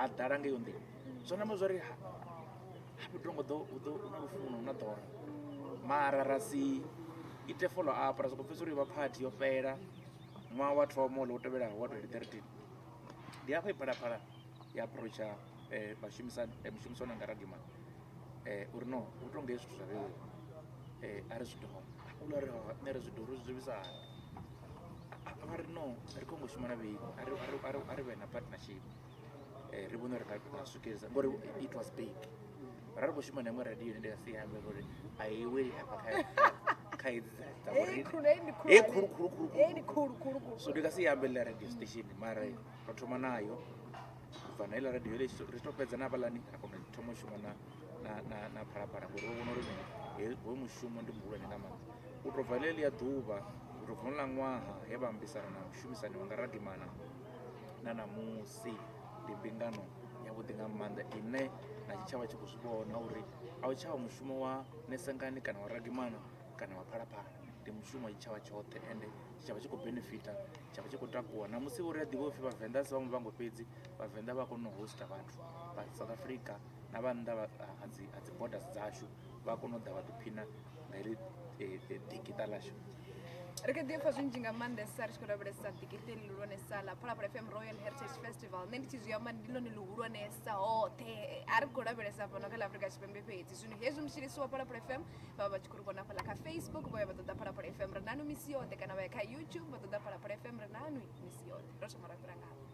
Ha ḓala nga iyo nḓila. Zwo namba zwa ri ha fhethu ngo ḓo hu ḓo hu na lufuno hu na ḓora. Mara ra si ite follow up ra soko pfhesesa uri vha phathi yo fhela ṅwaha wa thoma uḽa u tevhelaho wa 2013. Ndi hafha i Phalaphala ya approacha vhashumisani mushumisani wanga Ragimana uri no hu tonga hezwi zwithu zwa vheiwa a ri zwi dovhe. Uḽa ri nṋe ri zwi dovhe ri zwi dovhisa hani. Vha ri no ri khou ngo shuma na vheiwa a ri vhe na partnership ri vhone uri nga swikelelisa ngori it was big. Ra ri khou shuma na iṅwe radio ine ndi nga si ambe ngori a i weli hafha kha hedzi dza vhoriṋe. Hei khulu khulu khulu khulu khulu. So ndi nga si ambe ḽa radio station mara ro thoma nayo u bva na heiḽa radio ri tshi to fhedza na hafhaḽani ra kona u thoma u shuma na Phalaphala ngori ro vhona uri mini hoyu mushumo ndi muhulwane nga maanḓa. U tou bva ḽeḽia ḓuvha u tou bva houḽa ṅwaha he vha ambisana na mushumisani wanga Ragimana na ṋamusi ndi mbingano yavhuḓi nga maanḓa ine na tshitshavha tshi khou zwi vhona uri a u tshavha mushumo wa Nesengani kana wa Ragimana kana wa Phalaphala, ndi mushumo wa tshitshavha tshoṱhe ende tshitshavha tshi khou benefita, tshitshavha tshi khou takuwa. Ṋamusi uri a ḓivha upfhi Vhavenḓa a si vha Muvhango fhedzi, Vhavenḓa vha kona u hosta vhathu vha South Africa na vha nnḓa ha dzi borders dzashu vha kona u ḓa vha ḓiphina nga heḽi ḓikiṱa ḽashu. Ri kha ḓi pfa zwinzhi nga maanḓesa ri tshi khou lavhelesa ḓikiṱa heḽi ḽihulwanesa ḽa Phalaphala FM Royal Heritage Festival. Nṋe ndi tshi zwi amba ndi ḽone ḽihulwanesa hoṱhe, a ri khou lavhelesa fhano kha ḽa Afrika Tshipembe fhedzi. Zwino hezwi mutshilisi wa Phalaphala FM vha vha tshi khou ri vhona hafhaḽa kha Facebook vha ya vha ṱoḓa Phalaphala FM ri nanu misi yoṱhe, kana vha ya kha YouTube vha ṱoḓa Phalaphala FM ri nanu misi yoṱhe. Ro thoma ra fhira nga hafha.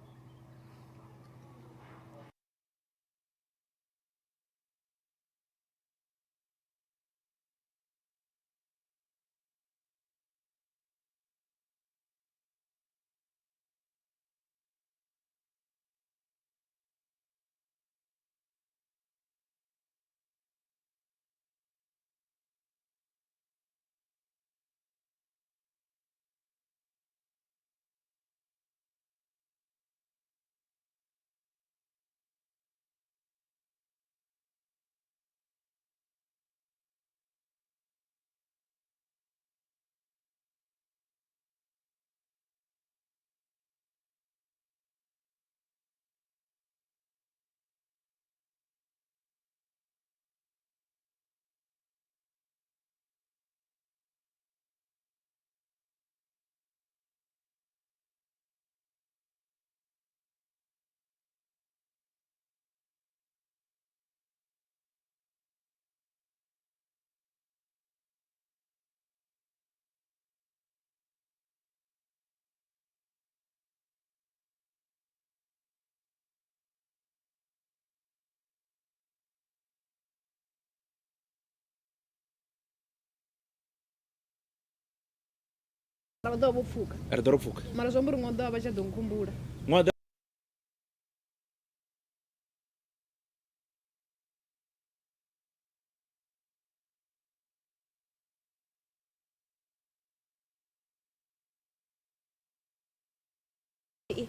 Vha ḓo vha vho pfuka. Ri ḓo ro pfuka. Mara zwi amba uri ṅwaha u ḓo vha vha tsha ḓo nkhumbula. Ṅwaha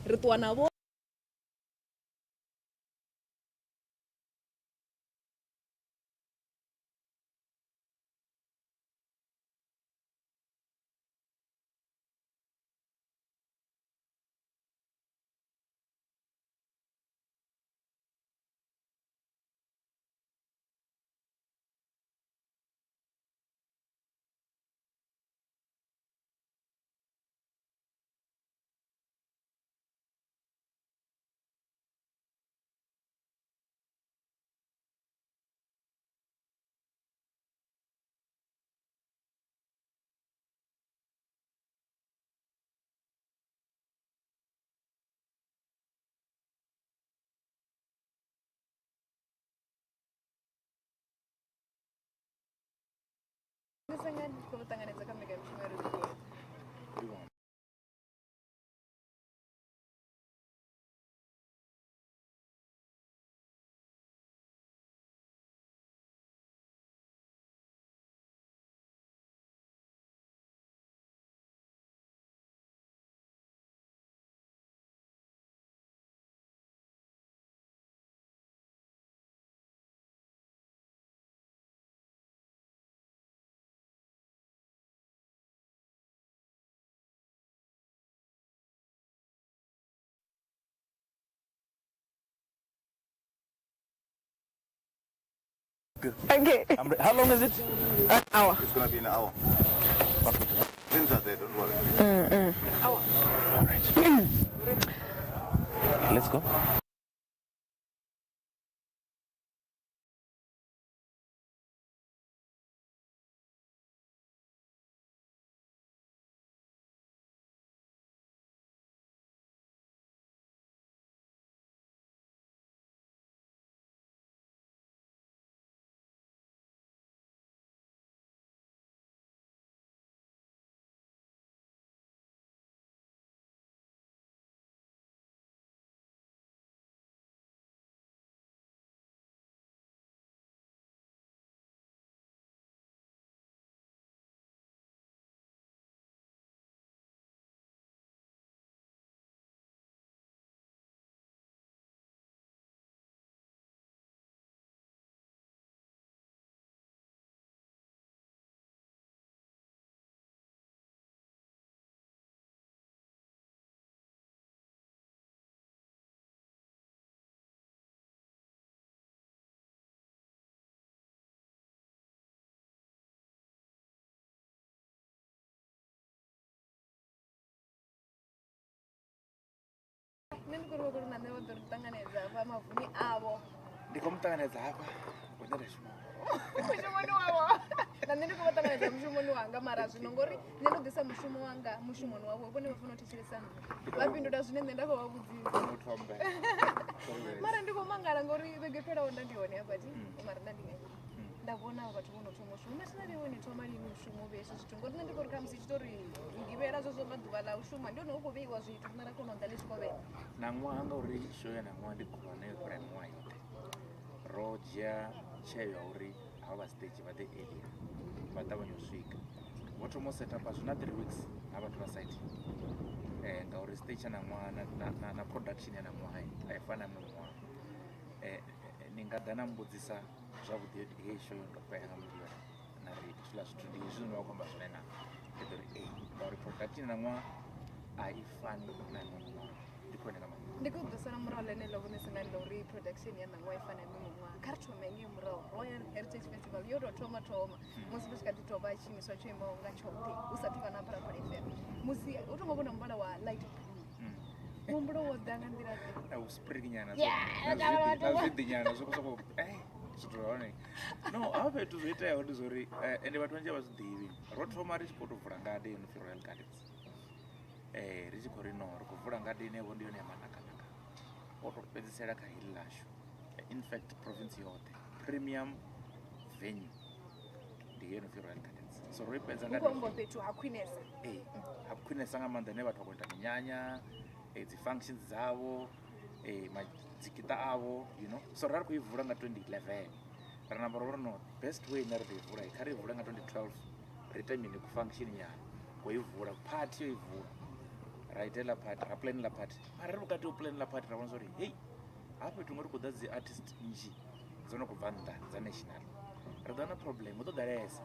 Ri ṱuwa navho. Ndi khou ṱanganedza kha mbekanyamushumo ya Radio. Okay. How long is it? An hour. It's gonna be an hour. Things are there, don't worry. All right. Let's go. Nṋe ndi khou ri vha khou ri na nṋe vha ḓo ri ṱanganedza hafha mavuni avho. Ndi khou mu ṱanganedza hafha hune nda shuma. Mushumoni wavho. Na nṋe ndi khou vha ṱanganedza mushumoni wanga, mara zwino ngori nṋe ndo ḓisa mushumo wanga mushumoni wavho, vhone vha fanela u thetshelesa nṋe. Vha fhindula zwine nṋe nda khou vha vhudzisa. Muthu wa mmbele. Mara ndi khou mangala ngori vhege fhelaho nda ndi hone hafha thi, mara nda ndi ngei. Nda vhona vhathu vho no thoma u shuma. Mathina vhe ni thoma lini u shuma u vhea hezwi zwithu? Ngori nṋe ndi khou ri khamusi tshi tou ri mugivhela zwezwo nga ḓuvha ḽa u shuma ndi hone hu khou vheiwa zwithu, riṋe ra kona u ḓa ḽi tshi kovhela. Ṋaṅwaha ngauri show ya ṋaṅwaha ndi khulwane yo fhira miṅwaha yoṱhe, ro dzhia tsheo ya uri havha vha stage vha ḓe earlier, vha ṱavhanye u swika. Vho thoma u set up zwi na 3 weeks na vhathu vha site, ngauri stage ya ṋaṅwaha na production ya ṋaṅwaha a i fani na miṅwe miṅwaha. Ni nga ḓa na mbudzisa zwavhuḓi heyi show yo no fhela nga mugivhela na ri hezwiḽa zwithu ndi hezwi zwine vha khou amba zwone na, ndi ḓo ri ee, ngauri production ya ṋaṅwaha a i fani na miṅwe miṅwaha. Ndi khwine nga maanḓa. Ndi khou ḓo sala murahu ḽeneḽo vhone singani ḽa uri production ya ṋaṅwaha i fana na miṅwe miṅwaha. Kha ri thome ngei murahu, Royal Heritage Festival yo tou thoma thoma musi vha tshi kha ḓi tou vha tshiimiswa tsho imaho nga tshoṱhe hu sathu vha na Phalaphala FM. Musi u thoma vhona muvhala wa light blue, muhumbulo wo ḓa nga nḓila ḓe? Na u spring nyana, Yeah, na zwiḓi nyana zwo khou sokou zwithu zwa hone. No, hafha fhethu zwo iteaho ndi zwo uri ende vhathu vhanzhi a vha zwi ḓivhi. Ro thoma ri tshi khou tou vula ngade yo no pfhi Royal Gardens. Ri tshi khou ri no ri khou vula ngade ine vho ndi yone ya manakanaka, o tou fhedzisela kha heḽi ḽashu. In fact province yoṱhe premium venue ndi heyo no pfhi Royal Gardens. So ro i fhedza Hu nga khou ambiwa fhethu ha khwinesa. Ee, ha khwinesa nga maanḓa ine vhathu vha khou ita minyanya, dzi functions dzavho, madzikita avho, you know. So ra ri khou i vula nga 2011. Ra namba ro no best way ine ra ḓo i vula, kha ri i vule nga 2012, ri ite mini ku function nyana, ku i vula party yo i vula. Ra itela party, ra planela party. Mara ri vhukati ho planela party ra vhona zwa uri hey, hafha fhethu ngori khou ḓa dzi artist nnzhi dzo no khou bva nnḓa dza national, ri ḓo na problem, hu ḓo ḓalesa.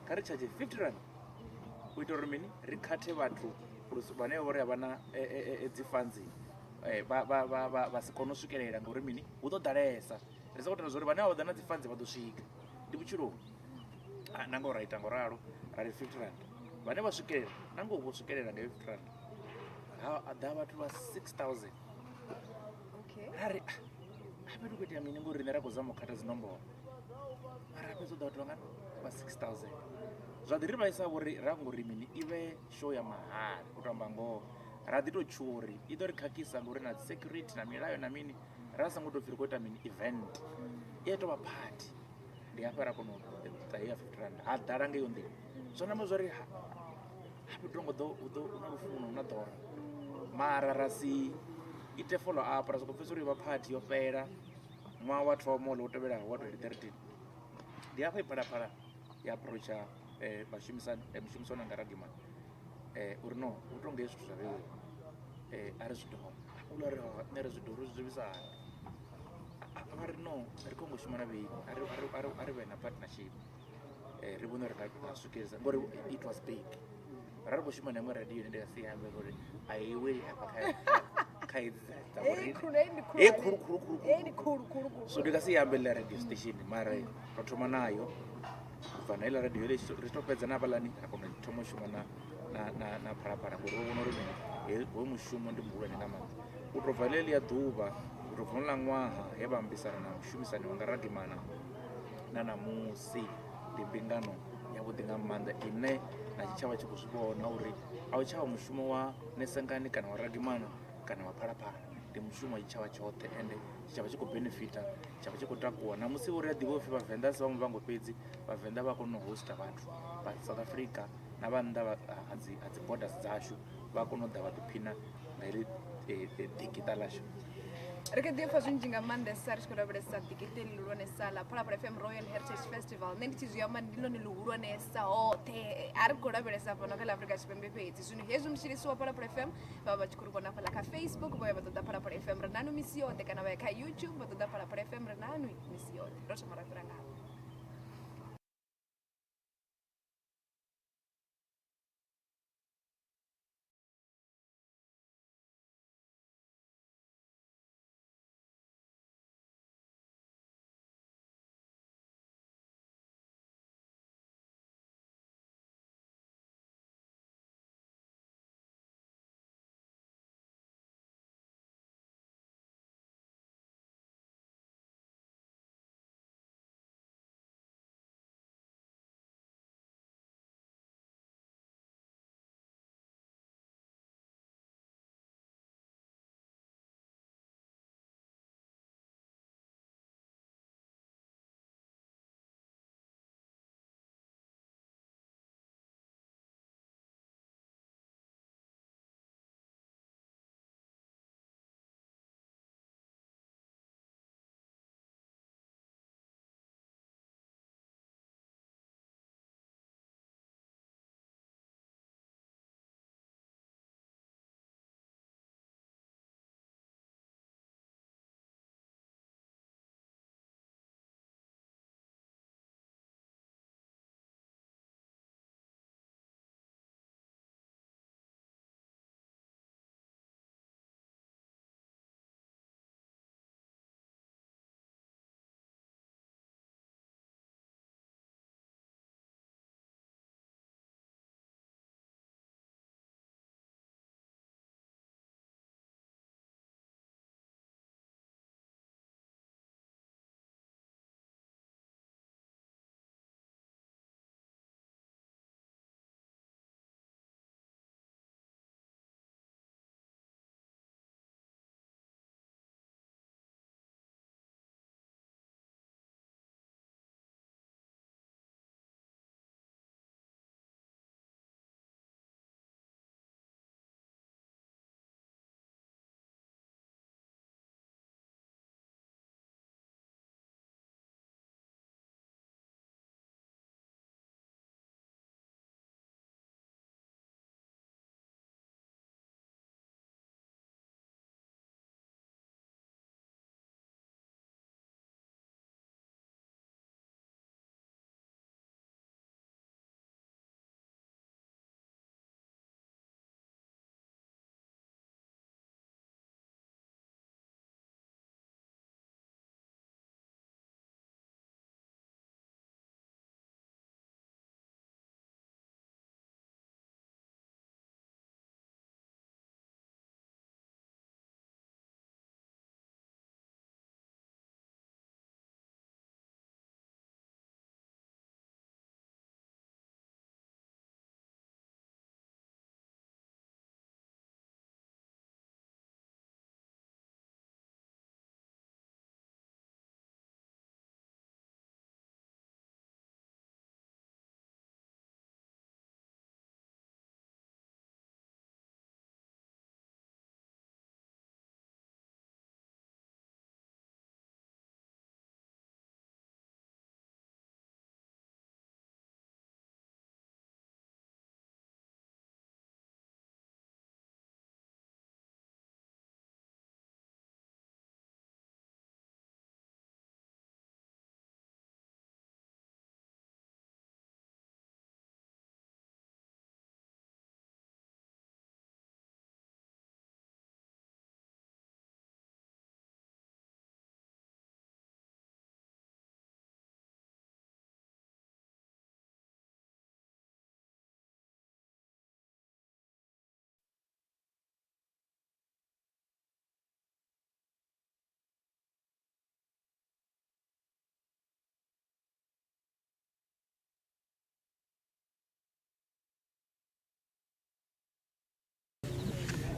Kha ri charge 50 rand u itela uri mini, ri khathe vhathu vhane vha uri a vha na dzi funds, vha si kone u swikelela ngori mini, hu ḓo ḓalesa. Ri sa khou tenda zwa uri vhane vha ḓa na dzi funds vha ḓo swika. Ndi vhutshiloni. Na ngoho ra ita ngoralo, ra ri 50 rand. Vhane vha swikelela, na ngoho vho swikelela nga 50 rand. Ha ḓa vhathu vha 6000. Okay. Ra ri a fhethu khou itea mini ngori riṋe ra khou zama u khatha dzinomboro. Mara fhedzi hu ḓa vhathu vhangana vha 6000. Zwa ḓi ri vhaisa uri ra ngori mini i vhe show ya mahala, u to amba ngoho. Ra ḓi to tshuwa uri i ḓo ri khakhisa ngori na security na milayo na mini, ra songo tou pfhi ri khou ita mini event. I tou vha party. Ndi hafha ra kona u ita ya 50 rand, ha ḓala nga iyo nḓila. Zwo namba zwa uri ha fhethu ngo ḓo hu na lufuno, hu na ḓora. Mara ra si ite follow up, ra sokou pfhesesa uri vha party yo fhela ṅwaha wa thoma uḽa u tevhelaho wa 2013. Ndi hafha i Phalaphala ya approacha vhashumisani, mushumisani wanga Ragimani, uri no hu tou nga hezwi zwithu zwa vheiwa, a ri zwi dovhe. Uḽa ri nṋe ri zwi dovhe, ri zwi dovhisa hani? Vha ri no, ri khou ngo shuma na vheiwa, a ri vhe na partnership, ri vhone uri nga swikelelisa ngori it was big. Ra ri khou shuma na iṅwe radio ine ndi nga si ambe ngori a i weli hafha kha hedzi dza Heyi vhoriṋe. khulu, heyi ndi Heyi khulwane. khulu khulu khulu Heyi ndi khulu khulu khulu. So ndi nga si ambe ḽa radio station, mara ro thoma nayo u bva na iḽa radio ri tshi to fhedza na hafhaḽani ra kona u thoma u shuma na Phalaphala, ngori vho vhona uri mini, hoyu mushumo ndi muhulwane nga maanḓa. U tou bva ḽeḽia ḓuvha, u tou bva ḽa ṅwaha he vha ambisana na mushumisani wanga Ragimana, na ṋamusi ndi mbingano yavhuḓi nga maanḓa ine na tshitshavha tshi khou zwi vhona uri a u tshavha mushumo wa Nesengani kana wa Ragimana kana wa Phalaphala, ndi mushumo wa tshitshavha tshoṱhe, ende tshitshavha tshi khou benefita, tshitshavha tshi khou takuwa. Namusi uri a ḓivha upfhi Vhavenḓa a si vhaṅwe vhango fhedzi, Vhavenḓa vha kona u hosta vhathu vha South Africa na vha nnḓa ha dzi borders dzashu, vha kona u ḓa vha ḓiphina nga heḽi ḓikiṱa ḽashu. Ri kha ḓi pfa zwinzhi nga maanḓesa ri tshi khou lavhelesa ḓikiṱi ḽihulwanesa ḽa Phalaphala FM Royal Heritage Festival. Nṋe ndi tshi zwi amba ndi ḽone ḽihulwanesa hoṱhe, a ri khou lavhelesa fhano kha ḽa Afrika Tshipembe fhedzi. Zwino hezwi mutshilisi wa Phalaphala FM vha vha tshi khou ri vhona fhaḽa kha Facebook, vho ya vha ṱoḓa Phalaphala FM ri nanu misi yoṱhe, kana vha ya kha YouTube vha ṱoḓa Phalaphala FM ri nanu misi yoṱhe. Ro thoma ra fhira ngavho.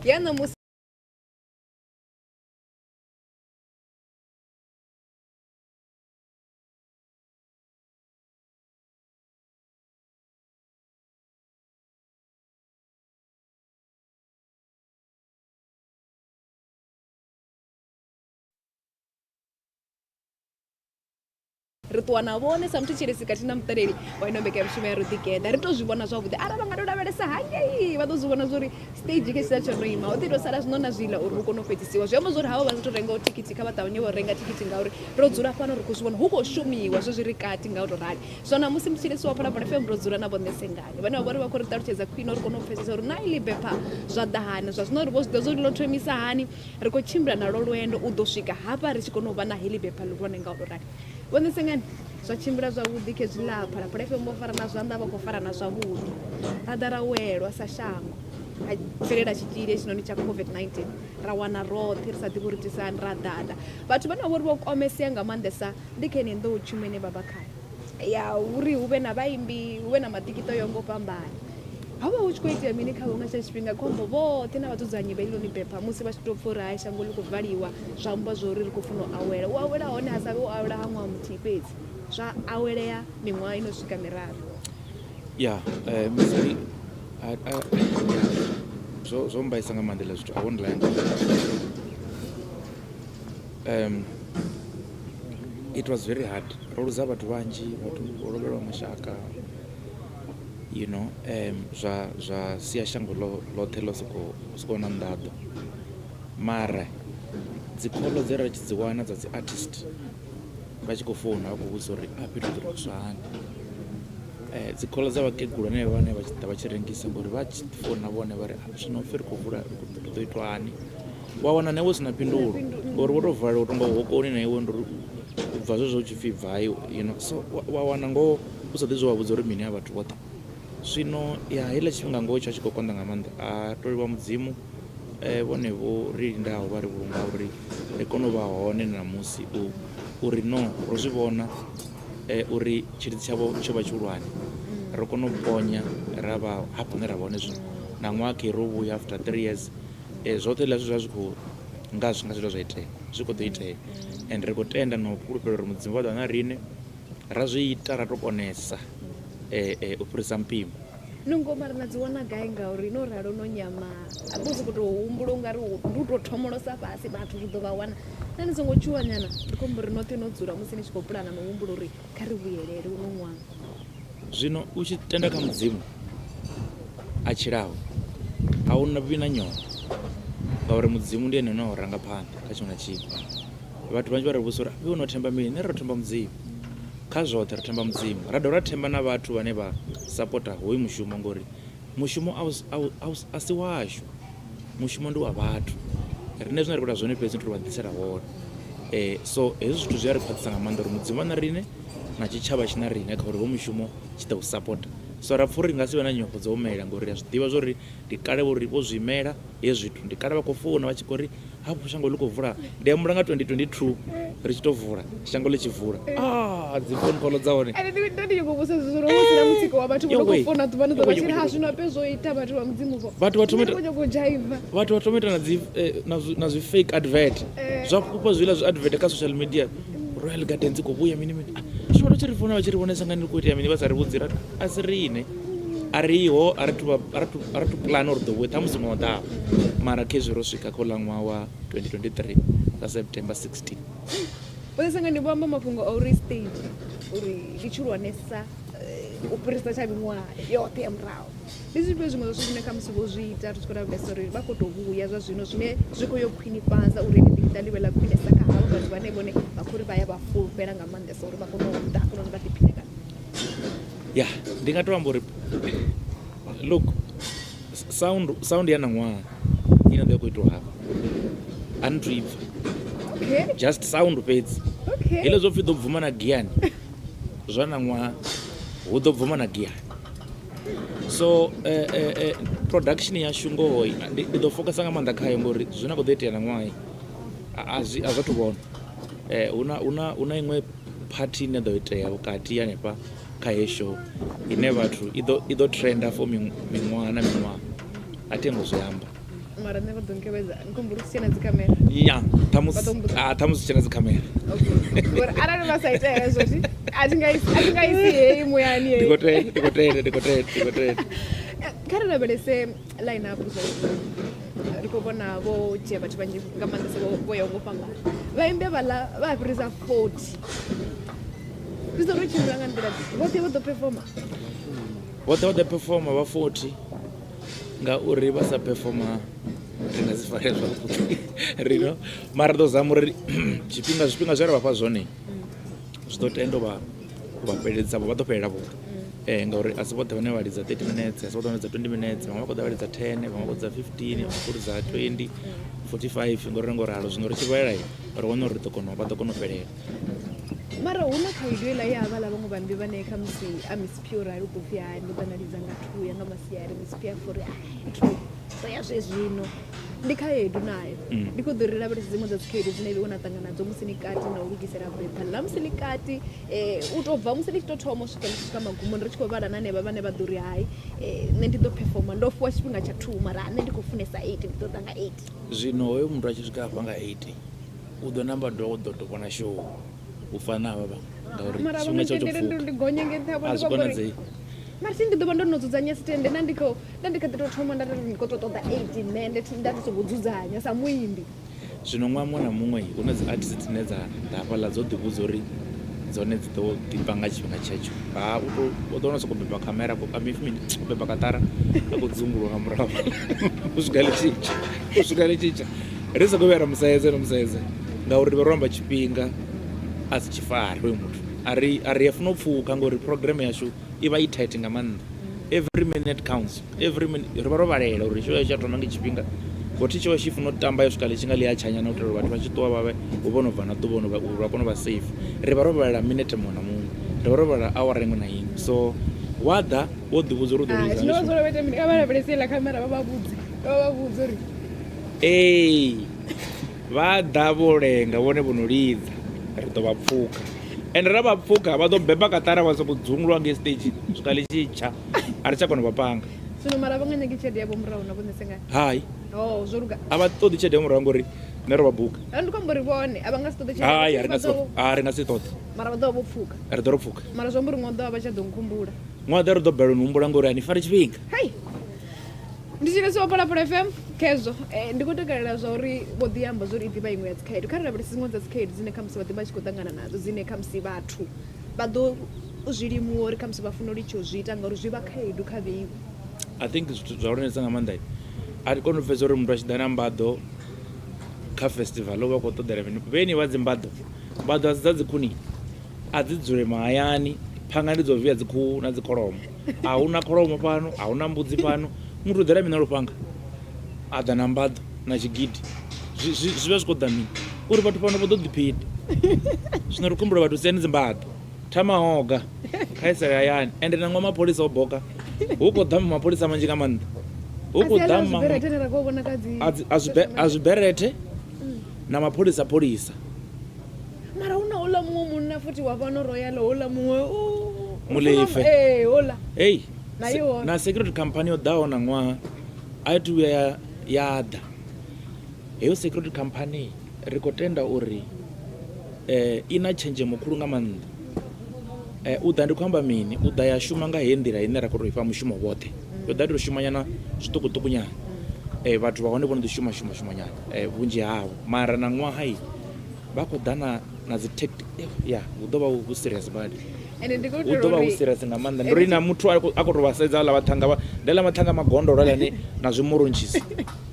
Ya ṋamusi ri ṱuwa na vhone sa muthetshelesi khathihi na muṱaleli wa ino mbekanyamushumo ya Roḓigeḓa. Ri to zwi vhona zwavhuḓi arali vha nga to lavhelesa hangei vha ḓo zwi vhona zwori stage kha tshiḽa tsho no ima ho ḓi to sala zwino na zwiḽa uri hu kone u fhedzisiwa. Zwi amba zwori havho vha sa thu rengaho thikhithi kha vha ṱavhanye vho renga thikhithi ngauri ro dzula fhano ri khou zwi vhona hu khou shumiwa zwezwi ri kati nga u to rali. Zwino ṋamusi muthetshelesi wa Phalaphala FM ro dzula na Vho Ṋesengani vhane vha vha uri vha khou ri ṱalutshedza khwine uri kone u pfhesesa uri na iḽi bepha zwa ḓa hani zwa zwino ri vho zwi ḓivha zwori ḽo thomisa hani ri khou tshimbila nalo lwendo u ḓo swika hafha ri tshi kona u vha na heḽi bepha ḽihulwane nga u to rali. Vho Ṋesengani zwa tshimbila zwavhuḓi khezwiḽa Phalaphala FM vho farana zwanḓa vha khou farana zwavhuḓi ra ḓa ra welwa sa shango ha bvelela tshitzhili hetshinoni tsha COVID-19 ra wana roṱhe ri sa ḓivhi uri itisa hani ra ḓaḓa vhathu vhane vha vhori vho kwamesea nga maanḓesa ndi kha yeneyi nḓowetshumo ine vha vha khayo ya uri hu vhe na vhaimbi hu vhe na maḓikiṱa o yaho nga u fhambana. Ho vha hu tshi khou itea mini khavho nga tshetsho tshifhinga khombo vhoṱhe na vhadzudzanyi vha heḽinoni bepha musi vha tshi tou pfha uri hai shango ḽi khou valiwa zwa amba zwa uri ri khou funa u awela. U awela hone ha sa vhe u awela ha ṅwaha muthihi fhedzi zwa awelea miṅwaha i no swika miraru. Ya musi zwo zwo mbaisa nga maanḓa hezwiḽa zwithu I won't lie. It was very hard ro luza vhathu vhanzhi vhathu vho lovhelwa mashaka you know zwa zwa sia shango ḽo ḽoṱhe ḽo soko soko na nḓaḓo mara dzi khoḽo dze ra tshi dzi wana dza dzi artist vha tshi khou founa vha khou vhudzisa uri a fhethu ḓo thuswa hani dzi khoḽo dza vhakegulu henevha vhane vha tshi ḓa vha tshi rengisa ngori vha tshi founa vhone vha ri zwino hupfi ri khou vula ri ḓo itwa hani. Wa wana na iwe u si na phindulo ngori wo tou valelwa u tonga hokoni na iwe ndi uri u bva zwezwo hu tshi pfhi bvai you know so wa wana ngoho u sa ḓivhi zwo vha vhudza uri mini havha vhathu vhoṱhe. Zwino ya heiḽa tshifhinga ngoho tsha tshi khou konḓa nga maanḓa a to livhuwa mudzimu vhone vho ri lindaho vha ri vhulunga uri ri kone u vha hone na ṋamusi u uri no ro zwi vhona uri tshilidzi tshavho tsho vha tshihulwane ro kona u ponya ra vha hafha hune ra vha hone zwino na ṅwaha khe ro vhuya after 3 years. Zwoṱhe hezwiḽa zwithu zwa zwi khou nga zwi nga si zwa itea zwi kho ḓo itea and ri khou tenda na u fhulufhela uri mudzimu vha ḓo vha na riṋe ra zwi ita ra to konesa u fhirisa mpimo. Nungo mara na dzi wana gai ngauri no ralo no nyama a ḓo sokou tou humbula ungari ndi u tou thomolosa fhasi vhathu ri ḓo vha wana na ni songo tshuwa nyana ndi khou amba uri noṱhe no dzula musi ni tshi khou pulana no humbula uri kha ri vhuyelele uno ṅwaha. Zwino u tshi tenda kha Mudzimu a tshilaho a u vhi na nyofho ngauri Mudzimu ndi ene ane a u ranga phanḓa kha tshiṅwe na tshiṅwe. Vhathu vhanzhi vha ri vhudzisa uri iwe no themba mini, nṋe ro themba Mudzimu kha zwoṱhe ri themba Mudzimu ra dovha ra themba na vhathu vhane vha sapota hoyu mushumo ngori mushumo a si washu mushumo ndi wa vhathu riṋe zwine ra khou ita zwone fhedzi ndi uri vha ḓisela wone. So hezwi zwithu zwi a ri khwaṱhisa nga maanḓa uri Mudzimu a na riṋe na tshitshavha tshi na riṋe kha uri hoyu mushumo tshi ḓo u sapota so ra pfha uri ri nga si vhe na nyofho dzo humela ngori ri a zwi ḓivha zwa uri ndi kale vho ri vho zwi imela hezwi zwithu ndi kale vha khou founa vha tshi khou ri hafhu shango ḽi khou vula ndi humbula nga 2022 ri tshi to vula shango ḽi tshi vula ah dzi phone call dza hone ende ndi ndo ndi khou vhudzisa zwithu uri hu si na mutsiko wa vhathu vho no khou founa ḓuvha na ḓuvha vha tshi ri ha zwino ape zwo ita vhathu vha mudzimu vho vhathu vha thoma khou nyanga u dzhaiva vhathu vha thoma ita na dzi na zwi fake advert zwa fhufha zwiḽa zwi advert kha social media Royal Gardens i khou vhuya mini mini ah, zwino vhathu tshi ri founa vha tshi ri vhonesa nga ni khou itea mini vha sa ri vhudzi ra a si riṋe a riho a ri thu a ri thu plan uri ḓo vhuya ṱhamusi ṅwaha u ḓaho mara khezwi ro swika kha uḽa ṅwaha wa 2023 nga September 16. Vho Sengani vho amba mafhungo a uri stage uri ndi tshihulwanesa u fhirisa tsha miṅwaha yoṱhe ya murahu. Ndi zwifhio zwiṅwe zwa zwithu zwine khamusi vho zwi ita ri tshi khou lavhelesa uri vha khou tou vhuya zwa zwino zwine zwi khou yo khwinifhadza uri heḽi ḓikiṱa ḽi vhe ḽa khwinesa kha havho vhathu vhane vhone vha khou ri vha ya vha fulufhela nga maanḓesa uri vha kone u ḓa hafhanoni vha ḓiphine kana Ya ndi nga to amba uri look sound sound ya ṋaṅwaha ine ḓo ya khou itiwa hafha a ni thu i pfha okay just sound fhedzi okay heḽo zwo pfhi ḓo bvuma na giyani zwa ṋaṅwaha hu ḓo bvuma na giyani so production yashu ngoho ndi ḓo focusa nga maanḓa khayo ngori zwine a khou ḓo itea ṋaṅwaha a zwi a zwa thu vhona huna huna huna iṅwe party ine ḓo itea vhukati hanefha kha heyi show ine vhathu i ḓo i ḓo trenda for miṅwaha na miṅwaha a thi ngo zwi amba. Mara nṋe vha ḓo nkevhedza ndi khou humbula uri si tshena dzikhamera. Ya, ṱhamusi Vha ḓo mmbudza. ah ṱhamusi tshena dzikhamera. Okay. Ngori arali vha sa ite hezwo thi a thi nga isi a thi nga isi heyi muyani Ndi heyi. khou tenda, ndi khou tenda, ndi khou tenda, ndi khou tenda. Kha ri lavhelese line up zwavhuḓi. Ri khou vhona vho dzhia vhathu vhanzhi nga maanḓesa vho vho yaho ngo fhambana. Vhaimbi havhaḽa vha fhirisa 40. Zwi ḓo tou tshimbila nga nḓila ḓe? Vhoṱhe vha ḓo performer? Vhoṱhe vha ḓo performa vha 40 ngauri vha sa performa ri nga si fare zwavhuḓi rino mara ri ḓo zama uri tshifhinga zwifhinga zwe ra vha fha zwone zwi ḓo tenda u vha u vha fheleledza vha ḓo fhelela vhoṱhe ngauri a si vhoṱhe vhane vha lidza 30 minutes a si vhoṱhe vhane vha lidza 20 minutes vhaṅwe vha khou ḓa vha lidza 10 vhaṅwe vha khou lidza 15 vhaṅwe vha khou lidza 20 45 ngori ngo ralo zwino ri tshi vhalela ri wana uri ri ḓo kona vha ḓo kona u fhelela. Mara hu na khaedu heiḽa ye havhaḽa vhaṅwe vhaimbi vhane khamusi a Miss P o rali u ḓo pfhi hai ndo ḓa nda lidza nga two ya nga masiari Miss P a pfha uri hai two ndo ya zwezwino ndi khaedu nayo ndi khou ḓo ri lavhelesa dziṅwe dza dzikhaedu dzine iwe na ṱangana nadzo musi ni kati na u lugisela bepha ḽa musi ḽi kati u tou bva musi ḽi tshi tou thoma u swika ḽi tshi swika magumoni ri tshi khou vhala na hanevha vhane vha ḓo ri hai nṋe ndi ḓo performa ndo fhiwa tshifhinga tsha two mara nṋe ndi khou funesa eight ndi ḓo ḓa nga eight. Zwino hoyo muthu a tshi swika hafha nga eight u ḓo namba dovha u ḓo tou vhona show u fana na havha vhaṅwe ngauri Mara vha tshifhinga nga tshawe tsho ntendele ndi pfuka ndi gonye nge nṱha havho a ndi zwi khou amba uri konadzei. mara thi ndi ḓo vha ndo no dzudzanya sitende nda ndi khou nda ndi kha ḓi tou thoma nda ri ndi khou tou ṱoḓa eight nṋe nda nda ndi songo dzudzanya sa muimbi. Zwino ṅwaha muṅwe na muṅwe hu na dzi artist dzine dza ḓa hafhaḽa dzo ḓivhudza uri dzone dzi ḓo ḓi panga tshifhinga tshetsho ha u to u ḓo wana soko beba khamera mini u beba kaṱara a khou dzunguluwa nga murahu u swika ḽi tshi tsha u swika ḽi tshi tsha ri sa khou vhuya ra musedze no musedze ngauri ri vha ro amba tshifhinga a si tshi fare hoyo muthu a ri a ri a funa u pfhuka ngori program yashu i vha i tight nga maanḓa every minute counts every minute ri vha ro vhalela uri show yashu ya thoma nga tshifhinga ngori thi tshiwa tshi funa u tamba yo swika ḽi tshi nga ḽi a tshanyana u itela uri vhathu vha tshi ṱuwa vha vhe hu vho no bva na ḓuvha uri vha kone u vha safe ri vha ro vhalela minete muṅwe na muṅwe ri vha ro vhalela awara iṅwe na iṅwe so wa ḓa wo ḓivhudza uri u ḓo Ah, lidza zwino nga vha dzula vha ita mini kha vha lavhelese heiḽa khamera vha vha vhudze vha vha vhudze uri ee vha ḓa vho lenga vhone vho no lidza ri ḓo vha pfhuka ende ra vha pfhuka vha ḓo beba kaṱara vha sokou dzungulwa ngei stage swika ḽi tshi tsha a ri tsha kona u vha panga zwino mara vha nga nyagi tshelede yavho murahu na vhone sengani hai oh zwo luga a vha ṱoḓi tshelede ya murahu ngori nṋe ro vha buka ndi khou amba uri vhone a vha nga si ṱoḓe hai a ri tshelede nga si a ri nga si ṱoḓe mara vha ḓo vha vho pfhuka ri ḓo ro pfhuka mara zwi amba uri ṅwaha u ḓo vha vha tsha ḓo nkhumbula ṅwaha ḓa ri ḓo balelwa ni humbula ngori a ni fari tshifhinga hei ndi tshi lesiwa Phalaphala FM khezwo ndi khou takalela zwa uri vho ḓi amba zwa uri i ḓivha iṅwe ya dzikhaedu kha ri lavhelese dziṅwe dza dzikhaedu dzine khamusi vha ḓi vha tshi khou ṱangana nadzo dzine khamusi vhathu vha ḓo zwi limuwa uri khamusi vha funa u litsha u zwi ita ngauri zwi vha khaedu kha vheiwe. I think zwithu zwa hulwanesa nga maanḓa a thi koni u pfhesesa uri muthu a tshi ḓa na mbaḓo kha festival u vha a khou ṱoḓela mini vheni vha dzi mbaḓo mbaḓo a si dza dzi khuni a dzi dzule mahayani phanga ndi dzo via dzi khuhu na dzi kholomo a huna kholomo fhano a huna mbudzi fhano muthu u ḓela mini na lufhanga a ḓa na mbaḓo na tshigidi zwi zwi zwi vha zwi khou ḓa mini uri vhathu fhano vha ḓo ḓiphina zwino ri khumbula vhathu siani dzimbaḓo thama hoga kha isele hayani ende na ṅwa mapholisa o boka hu khou ḓa mapholisa manzhi nga maanḓa hu khou ḓa maṅwe a zwiberethe na mapholisa pholisa mara hu na houḽa muṅwe munna futhi wa fhano royal houḽa muṅwe Mulefe. ee houḽa hei Na i hone. na security company yo ḓaho na ṅwaha a i thu vhuya ya ya ḓa heyo security company ri khou tenda uri i na tshenzhemo khulu nga maanḓa u ḓa ndi khou amba mini u ḓa ya shuma nga heyi nḓila ine ra khou tou ifha mushumo woṱhe yo ḓa tou shuma nyana zwiṱukuṱuku nyana vhathu vha hone vho no ḓi shuma shuma shuma nyana vhunzhi havho mara na ṅwaha vha khou ḓa na na dzi tactic ya hu ḓo vha hu serious badi ende ndi khou hu ḓo vha hu serious nga maanḓa ndi uri na muthu a khou tou vha sedza aḽa vhaṱhanga vha ndi aḽa maṱhanga magondolo aḽani na zwimuruntshisi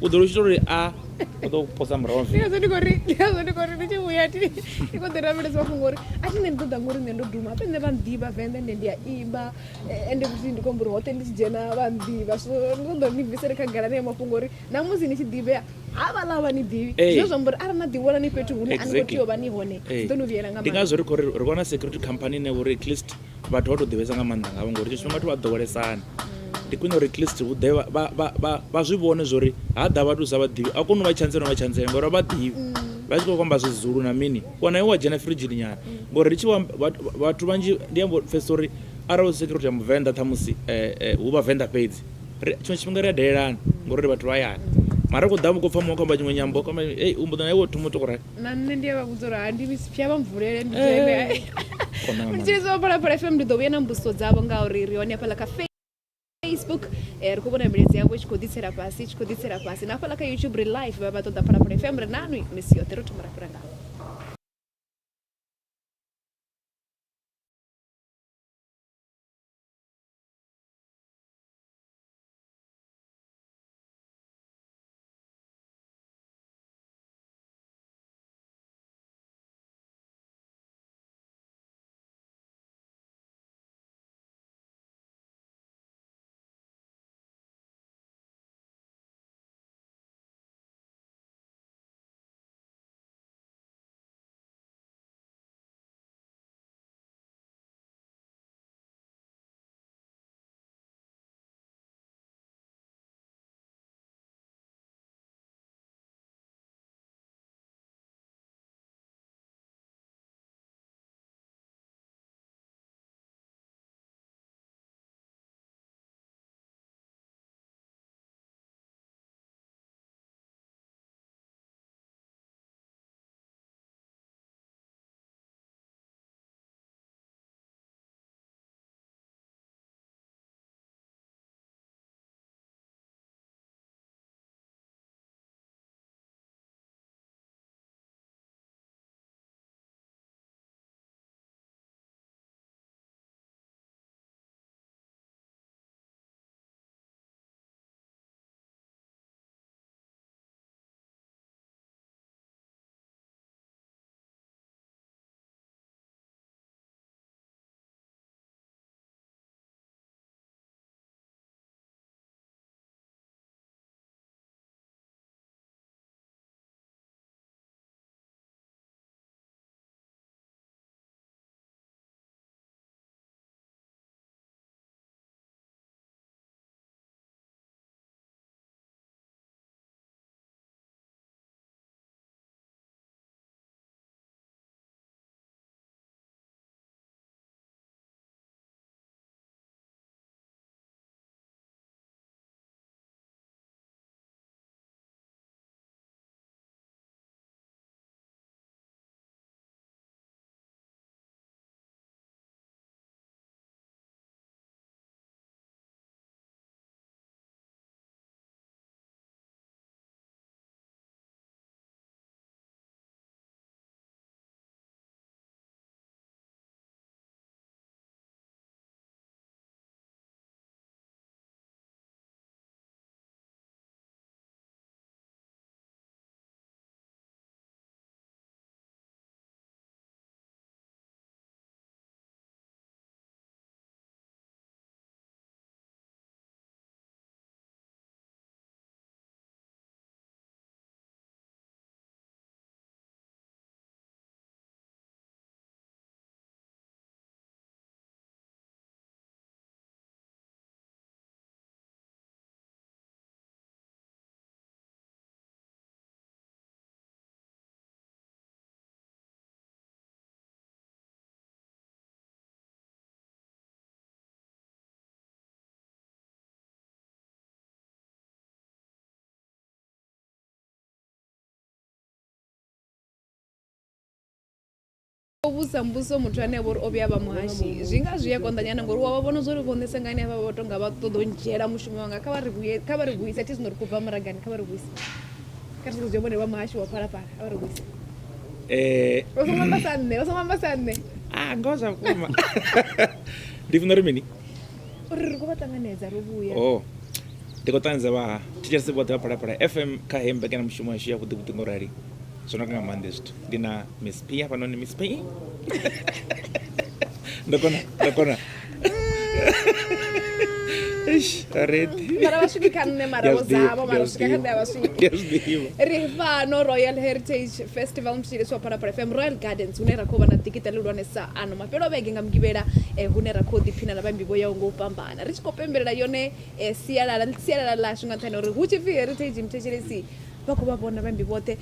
u ḓo tshi tou ri a u ḓo posa murahu ndi ngazwo ndi khou ri ndi ngazwo ndi khou ri ndi tshi vhuya thi ndi khou ḓi lavhelesa mafhungo uri a thi nṋe ndi ḓo ḓa ngori nṋe ndo duma habe nṋe vha nḓivha venḓa ende ndi a imba ende futhi ndi khou amba uri hoṱhe ndi tshi dzhena vha nḓivha so ndi ṱoḓa uri ni bvisele khagala haneyo mafhungo uri na musi ni tshi ḓivhea havhaḽa a vha ni ḓivhi zwine zwa amba uri arali na ḓiwana ni fhethu hune a ni khou tea u vha ni hone zwi ḓo ni vhuyela nga ndi ngazwo ri khou ri ri vhona security company ine uri at least vhathu vha tou ḓivhesa nga maanḓa ngavho ngori tshiṅwe tshifhinga vhathu vha ḓowelesana ndi khwine uri at least hu ḓe vha zwi vhone zwori ha ḓa vhathu sa vha ḓivhi a koni u vha tshantsela vha tshantsela ngori vha ḓivhi vha tshi khou amba zwizulu na mini wana iwe wa dzhena firidzhini nyana ngori ri tshi vhathu vhanzhi ndi amba pfesesa uri arali security ya muvenḓa ṱhamusi hu vhavenḓa fhedzi tshiṅwe tshifhinga ri a dalelana ngori ri vhathu vha hayani. Mara u khou ḓa u khou pfa muṅwe khou amba tshiṅwe nyambo khou amba ei u mbo ḓo na iwe thoma u to rali. Na nṋe ndi a vha vhudza uri ha ndi pfhi vha mvulele ndi dzhene. Kona nga maanḓa. Mthetshelesi wa Phalaphala FM ndi ḓo vhuya na mbudziso dzavho ngauri ri hone hafhaḽa kha Facebook ri khou vhona milaedza yavho i tshi khou ḓitsela fhasi i tshi khou ḓitsela fhasi na hafhaḽa kha YouTube ri live vha vha ṱoḓa Phalaphala FM ri nanwi misi yoṱhe ro thoma ra fhira ngavho. Vhudzisa mbudziso muthu ane a vha uri o vhuya vha muhashi zwi nga zwi a konḓa nyana ngori wa vha vhona zwori vho ṋesengani hafha vha tonga vha ṱoḓa u ndzhiela mushumo wanga. Kha vha ri vhuye, kha vha ri vhuise thi zwino ri khou bva muragani, kha vha ri vhuise kha ri zwi vhone vha muhashi wa Phalaphala, kha vha ri vhuise. Vha songo amba sa nṋe, vha songo amba sa nṋe. Ah, ngoho zwa vhukuma. Ndi funa uri mini? Uri ri khou vha ṱanganedza ro vhuya. Oh. Ndi khou ṱanganedza vha thetshelesi vhoṱhe vha Phalaphala FM kha heyi mbekanyamushumo yashu ya vhuḓi vhuḓi ngo rali. Zwo naka nga maanḓa zwithu. Ndi na Miss P hafhanoni, Miss P. Ndo kona, ndo kona. Eish, ready. Mara vha swiki kha nṋe mara vho zama mara swika kha nṋe a vha swiki. Ndi a zwi ḓivha. Ri fhano Royal Heritage Festival mthetshelesi wa Phalaphala FM Royal Gardens hune ra khou vha na ḓikiṱa ḽihulwanesa ano mafhelo a vhege nga mugivhela hune ra khou ḓiphina na vhaimbi vho yaho nga u fhambana ri tshi khou pembelela yone sialala sialala ḽashu nga nṱhani ha uri hu tshi pfhi heritage mthetshelesi vha khou vha vhona vhaimbi vhoṱhe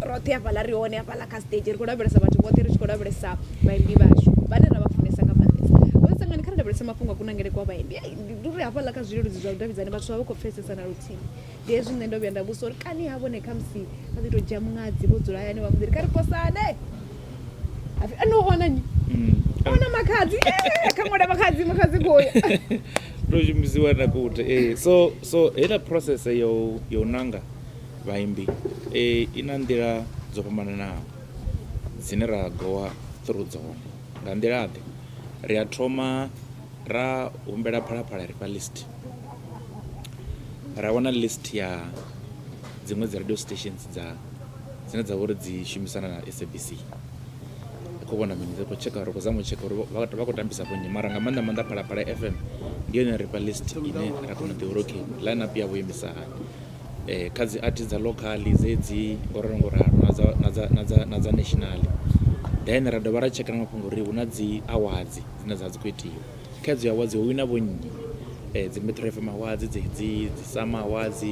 roṱhe hafhaḽa ri hone hafhaḽa kha stage ri khou lavhelesa vhathu vhoṱhe ri tshi khou lavhelesa vhaimbi vhashu vhane ra vha funesa nga maanḓesa. Vho Sangani kha ri lavhelese mafhungo a kunangele kwa vhaimbi. Ndi uri hafhaḽa kha zwileludzi zwa vhudavhidzani vhathu vha vha khou pfesesa na luthihi. Ndi hezwi nṋe ndo vhuya nda vhudzisa uri kani ha vhone khamusi vha ḓi to dzhia muṅadzi vho dzula hayani vha muḓi kha ri posane. Hapfi ano wana nnyi? Wana makhadzi. Kha ṅwala makhadzi makhadzi khoya. To shumisiwa na kute ee so so heiḽa process yo yo nanga vhaimbi i na nḓila dzo fhambananaho dzine ra gowa through dzone nga nḓila ḓe ri a thoma ra humbela phalaphala ri fha list ra wana list ya dziṅwe dzi radio stations dza dzine dza vha uri dzi shumisana na SABC ri khou vhona mini ri khou tsheka ri khou zama u tsheka uri vha khou tambisa vho nnyi mara nga maanḓa maanḓa phalaphala FM ndi yone ri fha list ine ra kona u ḓivha uri okay line up yavho imisa hani kha dzi artist dza local dzedzi ngo ralo ngo ralo na dza na dza na dza na dza national then ra dovha ra tsheka na mafhungo uri hu na dzi awards dzine dza vha dzi khou itiwa kha dzi awards ho wina vho nnyi dzi Metro FM awards dzedzi dzi Sama awards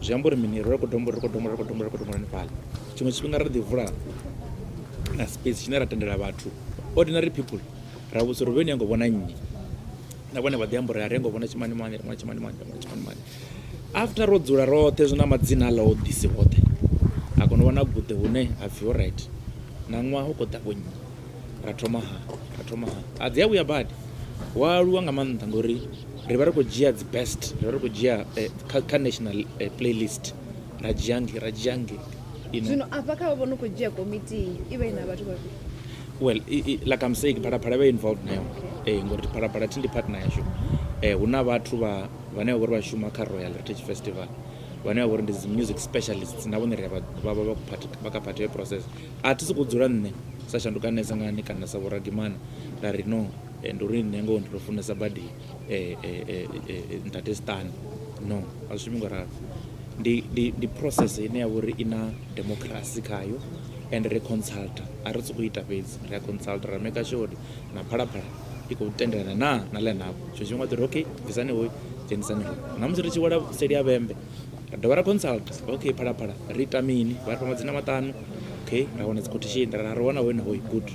zwi amba uri mini ri khou dombola ri khou dombola ri khou dombola ri khou dombola hanefhaḽa tshiṅwe tshifhinga ra ḓi vula na space tshine ra tendela vhathu ordinary people ra vhudza uri vho ni yango vhona nnyi na vhone vha ḓi amba uri a ri ngo vhona tshimanimani ri vhona tshimanimani ri vhona tshimanimani after ro dzula roṱhe zwi na madzina aḽa o ḓisi hoṱhe a kona u vha na guṱe hune ha pfhi alright na ṅwaha u khou ḓa vhonnyi ra thoma ha ra thoma ha a dzi a vhuya badi wa aluwa nga maanḓa ngori ri vha ri khou dzhia dzi best ri vha ri khou dzhia kha national playlist ra dzhia nge ra dzhia nge you know. Zwino afha kha vha no khou dzhia komiti i vha i na vhathu vhafhio? Well like I'm saying phalaphala vha involved nayo eh ngori phalaphala thi ndi partner yashu eh hu na vhathu vha vhane vha vhori vha shuma kha Royal Heritage Festival vhane vha vhori ndi dzi music specialists na vhone ri vha vha vha kha part ya process a thi sokou dzula nṋe sa shandukanesa ngani kana sa vhoragimana nda ri no ndi uri nṋe ngoho ndi to funesa badi ntate Stan no a zwi shumi ngo ralo ndi ndi ndi process ine ya vha uri i na democracy khayo and ri consulta a ri sokou ita fhedzi ri a consulta ra maker sure uri na phalaphala i khou tendelana na na line up tshiṅwe tshifhinga ḓo ri okay bvisani hoyu dzhenisani hoyu na musi ri tshi wela seli ya vhembe ra dovha ra consulta okay phalaphala ri ita mini vha ri fha madzina maṱanu okay ra wana dzi quotation ra ri wana hoyu na hoyu good.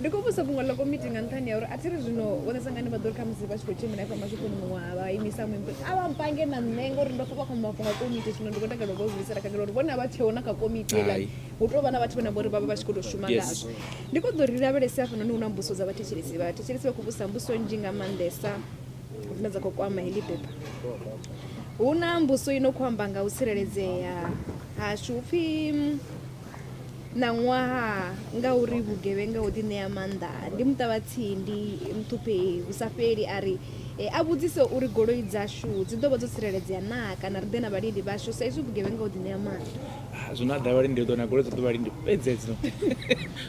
Ndi khou vhudzisa fhungo ḽa komiti nga nṱhani ha uri a thi ri zwino Vho Nesangani vha ḓo ri khamusi vha tshi khou tshimbila hafha mashophoni muṅwe a vha imisa muimbi a vha mpange na nṋe ngori ndo pfa vha khou amba mafhungo a komiti zwino ndi khou takalela u vha bvisela khagala uri vhone a vha tsheho na kha komiti heiḽani Hai. hu tou vha na vhathu vhane vha uri vha vha vha tshi khou tou shuma Yes. ngazwo. Ndi khou ḓo ri lavhelese hafhanoni hu na mbudziso dza vhathetshelesi vhathetshelesi vha khou vhudzisa mbudziso nnzhi nga maanḓesa dzine dza khou kwama heḽi bepha. Hu na mbudziso ino khou amba nga u tsireledzea hashu hupfi Ṋaṅwaha, ngauri vhugevhenga ho ḓiṋea maanḓa, ndi muṱavhatsindi muṱhuphei hu sa fheli a ri a vhudzise uri goloi dzashu dzi ḓo vha dzo tsireledzea naa kana ri ḓe na vhalindi vhashu sa izwi vhugevhenga ho ḓiṋea maanḓa. Ah, zwino a ḓa vhalindi u ḓo na goloi dza ḓo vhalindi fhedzi hedzino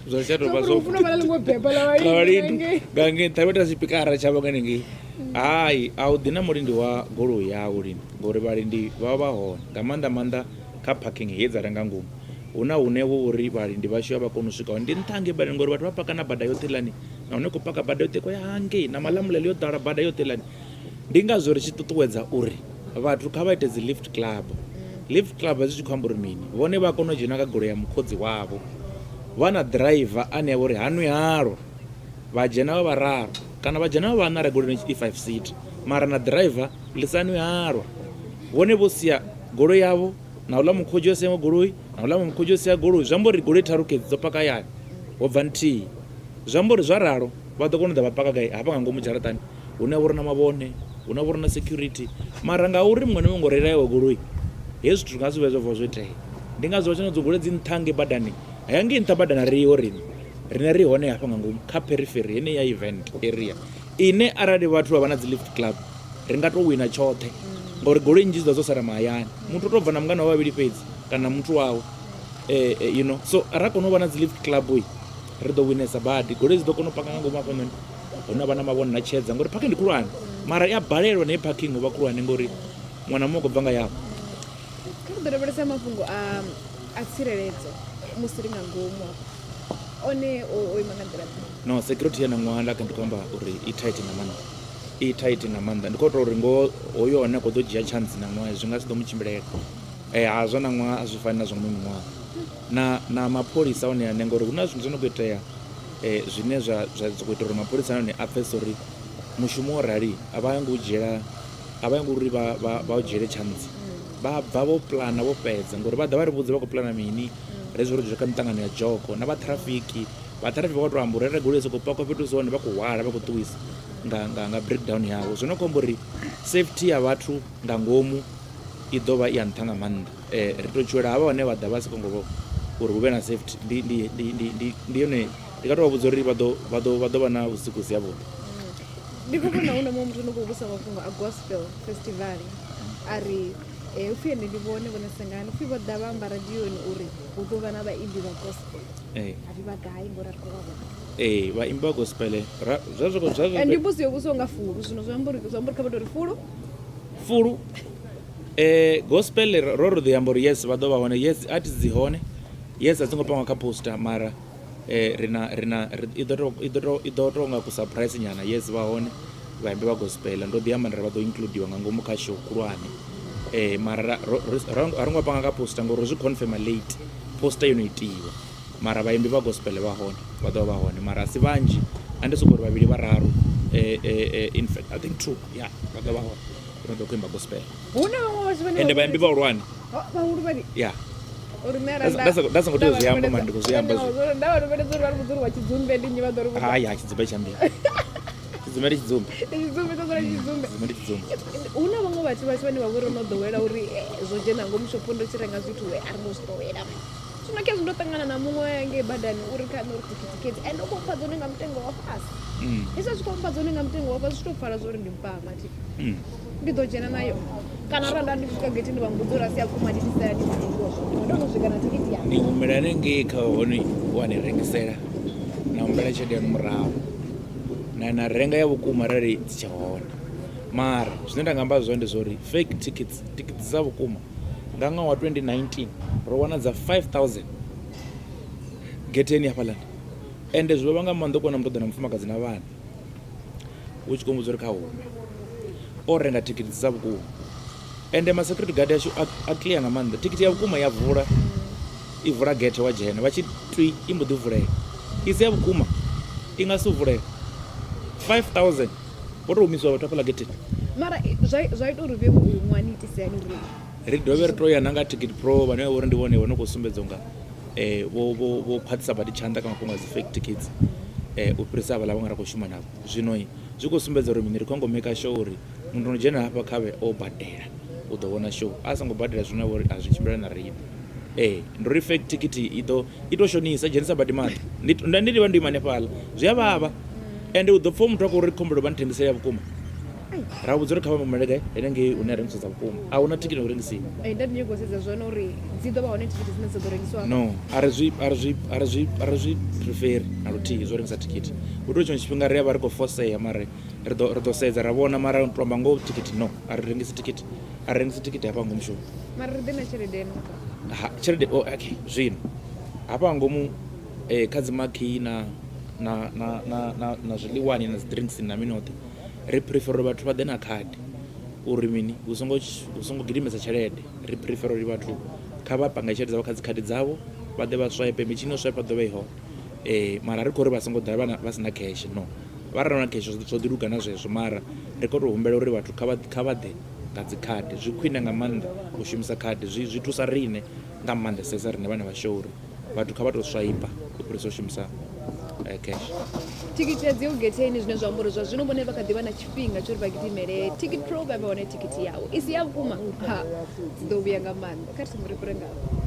zwa si tsha tou vha zwo U funa u vha na ḽiṅwe beba ḽa ḽa vhalindi vhalindi ngei. nga ngei nṱha vha ita tshipikara tshavho nga hanengei hai a u ḓi na mulindi wa goloi yau lini ngori vhalindi vha vha hone nga maanḓa maanḓa kha parking he dza re nga ngomu Hu na hune vho uri vhalindi vhashu a vha koni u swika hone ndi nṱha hangei badani ngori vhathu vha paka na bada yoṱhe iḽani na hune khou paka bada yoṱhe khou ya hangei na malamulele yo ḓala bada yoṱhe iḽani ndi ngazwo ri tshi ṱuṱuwedza uri vhathu kha vha ite dzi lift club lift club hezwi tshi khou amba uri mini vhone vha kona u dzhena kha goloi ya mukhodzi wavho vha na driver ane a vha uri hanwi halwa vha dzhena vha vhararu kana vha dzhena vha vhaṋa arali goloi i five seat mara na driver ḽi sa nwi halwa vhone vho sia goloi yavho na uḽa mukhodzhi o sia iṅwe goloi na uḽa mukhodzhi o sia goloi zwi amba uri goloi tharu kedzi dzo paka hayani ho bva nthihi zwi amba uri zwa ralo vha ḓo kona u ḓa vha paka gai hafha nga ngomu dzharaṱani hune ha vha uri na mavhone hune ha vha uri na security mara ngauri muṅwe na muṅwe ngo reila yawe goloi hezwi zwithu nga zwi vhuya zwa vuwa zwo itea ndi ngazwo vha tshi dzi goloi dzi nṱha ngei badani hangei nṱha badani a riho riṋe riṋe ri hone hafha nga ngomu kha periphery yeneyi ya event area ine arali vhathu vha vha na dzi lift club ri nga tou wina tshoṱhe ngauri goloi nnzhi dzi ḓo dzo sala mahayani muthu u tou bva na mungana wawe vhavhili fhedzi kana muthu wawe you know so ra kona u vha na dzi lift club ri ḓo winesa badi goloi dzi ḓo kona u paka nga ngomu hafhanoni hune ha vha na mavhone na tshedza ngori parking ndi khulwane mara i a balelwa nei parking u vha khulwane ngori muṅwe na muṅwe u khou bva nga yawe. Kha ri ḓo lavhelesa mafhungo a tsireledzo musi ri nga ngomu hafha one o ima nga nḓila ḓe? No security ya ṋaṅwaha nda kha ndi khou amba uri i tight nga maanḓa i tight nga maanḓa ndi khou tou uri ngoho hoyo ane a khou ḓo dzhia chance ṋaṅwaha zwi nga si ḓo mu tshimbilela ha zwa ṋaṅwaha a zwi fani na zwa miṅwe miṅwaha na na mapholisa one ane ngori hu na zwithu zwo no khou itea zwine zwa zwa khou ita uri mapholisa one a pfhesese uri mushumo wo rali a vha ngo u dzhiela a vha ngo uri vha vha vha u dzhiele chance. Vha bva vho puḽana vho fhedza ngori vha ḓa vha ri vhudza vha khou puḽana mini, ri zwi ri dzula kha miṱangano ya dzhoko na vha ṱhirafiki, vha ṱhirafiki vha khou tou amba uri arali goloi ya sokou pakwa fhethu hu si hone vha khou hwala vha khou ṱuwisa nga nga nga breakdown yavho. Zwino khou amba uri safety ya vhathu nga ngomu i ḓo vha i ya nṱha nga maanḓa. Ri tou tshuwela havha vhane vha ḓa vha si kongo uri hu vhe na safety ndi ndi ndi ndi ndi ndi yone ndi nga tou vha vhudza uri vha ḓo vha ḓo vha ḓo vha na vhusiku vhu si havhuḓi. Ndi khou vhona hu na muṅwe muthu ano khou vhusa mafhungo a gospel festival a ri upfhi ende ndi vhone vhone sengani upfhi vho ḓa vha amba radioni uri hu ḓo vha na vhaimbi vha gospel. A thi vha gai ngori a ri khou vha vhona. Ee vhaimbi vha gospel ra zwa zwi zwa zwi Ndi mbudziso yo vhudziwaho nga Fulu zwino zwi amba uri zwi amba uri kha vha tou ri Fulu. Fulu gospel ro ro ḓi amba uri yes vha ḓo vha hone yes artist dzi hone yes a dzi ngo pangiwa kha poster mara ri na ri na i ḓo to i ḓo to i ḓo to nga ku surprise nyana yes vha hone vhaimbi vha gospel ndo ḓi amba nda ri vha ḓo includiwa nga ngomu kha show khulwane mara ro a ro ngo panga kha poster ngori ro zwi confirm late poster yo no itiwa mara vhaimbi vha gospel vha hone vha ḓo vha hone mara a si vhanzhi a ndi soko uri vhavhili vhararu in fact I think two yeah vha ḓo vha hone vha ḓo khou imba gospel Hu na vhaṅwe vhathu vhane ende vhaimbi vhahulwane vhahulu vhani yeah uri nṋe nda songo tea u zwi amba mara ndi khou zwi amba zwi nda vha luvheledza uri vha ri vhudza uri wa tshidzumbe ndi nnyi vha ḓo ri vhudza hai hai tshidzumbe tshi ambea tshidzumbe ndi tshidzumbe tshidzumbe ḓo dzula tshidzumbe tshidzumbe ndi tshidzumbe hu na vhaṅwe vhathu vhathu vhane vha vhori no ḓowela uri zwo dzhena ngomu shophoni ndo tshi renga zwithu a ri ngo zwi ḓowela zwino khezwi ndo ṱangana na muṅwe ngei badani uri kha nṋe uri thikhithi khedzi ende u khou mpha dzone nga mutengo wa fhasi hezwi a tshi khou mpha dzone nga mutengo wa fhasi zwi tou pfala zwo uri ndi mpama thi ndi ḓo dzhena nayo kana arali nda ndi swika getheni vha mbudza uri a si ya vhukuma ndi fhisela ndi sa itiwa zwone ndo no swika na thikhithi yanga Ni humela hanengei kha hone wa ni rengisela na humbela tshelede yanu murahu na na renga ya vhukuma arali dzi tshe hone mara zwine nda nga amba zwone ndi zwa uri fake tickets tickets dza vhukuma nga ṅwaha wa 2019 ro wana dza 5000 getheni hafhaḽani ende zwi vhavha nga maanḓa u kona muthu ḓa na mufumakadzi na vhana u tshi khou muvhudza uri kha hume o renga thikhithi dza vhukuma ende ma security guard ashu a clear nga maanḓa thikhithi ya vhukuma ya vula i vula gethe wa dzhena vha tshi twi i mbo ḓi vulea i si ya vhukuma i nga si vulea 5000 vho tou humisiwa vhathu hafhaḽa getheni mara zwa ita uri vhe uyu ṅwana ni itise hani uri ri dovhe ri to ya na nga ticket pro vhane vha vhori ndi vhone vho no khou sumbedza unga vho vho vho khwaṱhisa badi tshanḓa kha mafhungo a dzi fake tickets u fhirisa havhaḽa vhaṅwe ra khou shuma navho. Zwino zwi khou sumbedza uri mini ri khou ngo maker sure uri muthu no dzhena hafha khavhe o badela u ḓo vhona show a songo badela zwine vha uri a zwi tshimbila na riṋe. Ee ndi uri fake ticket i ḓo i to shonisa dzhenisa badi maḓi ndi ndi vha ndo ima hanefhaḽa zwi a vhavha ende u ḓo pfha muthu a khou ri khombelo vha nthengisele ya vhukuma ra vhudza uri kha vha humele gai henengei hune a rengisa dza vhukuma a huna thikhithi ya u rengisiwa. Ee, nda ndi nyanga u sedza zwone uri dzi ḓo vha hone thikhithi dzine dza ḓo rengisiwa. No, a ri zwi a ri zwi a ri zwi a ri zwi preferi na luthihi zwo rengisa thikhithi hu tou tshiṅwe tshifhinga ri a vha ri khou fosea mara ri ḓo ri ḓo sedza ra vhona mara u tou amba ngoho thikhithi no a ri rengisi thikhithi a ri rengisi thikhithi hafha ngomu shoni. Mara ri ḓe na tshelede no. Ha tshelede oh, okay zwino hafha ngomu kha dzi marquee na na na na na na zwiḽiwani na dzi drinks na mini hoṱhe Ri prefer uri vhathu vha ḓe na khadi uri mini hu songo hu songo gidimesa tshelede ri prefer uri vhathu kha vha pange tshelede dzavho kha dzi khadi dzavho vha ḓe vha swipe mitshini yo swipe ḓovha i hone mara ri khou ri vha songo ḓa vha vha sina cash no vha re na cash zwo ḓi luga na zwezwo mara ri kho to humbela uri vhathu kha vha ḓe nga dzi khadi zwi khwine nga maanḓa u shumisa khadi zwi zwi thusa riṋe nga maanḓesesa riṋe vhane vha show uri vhathu kha vha to swaipa u fhirisa u shumisa cash. Thikhithi a dziho getheni zwine zwa amba uri zwa zwino vhone vha kha ḓi vha na tshifhinga tsho uri vha gidimele ticket pro vha vha wane thikhithi yavho i si ya vhukuma ha dzi ḓo vhuya nga maanḓa kha ri thome ri fhire ngavho.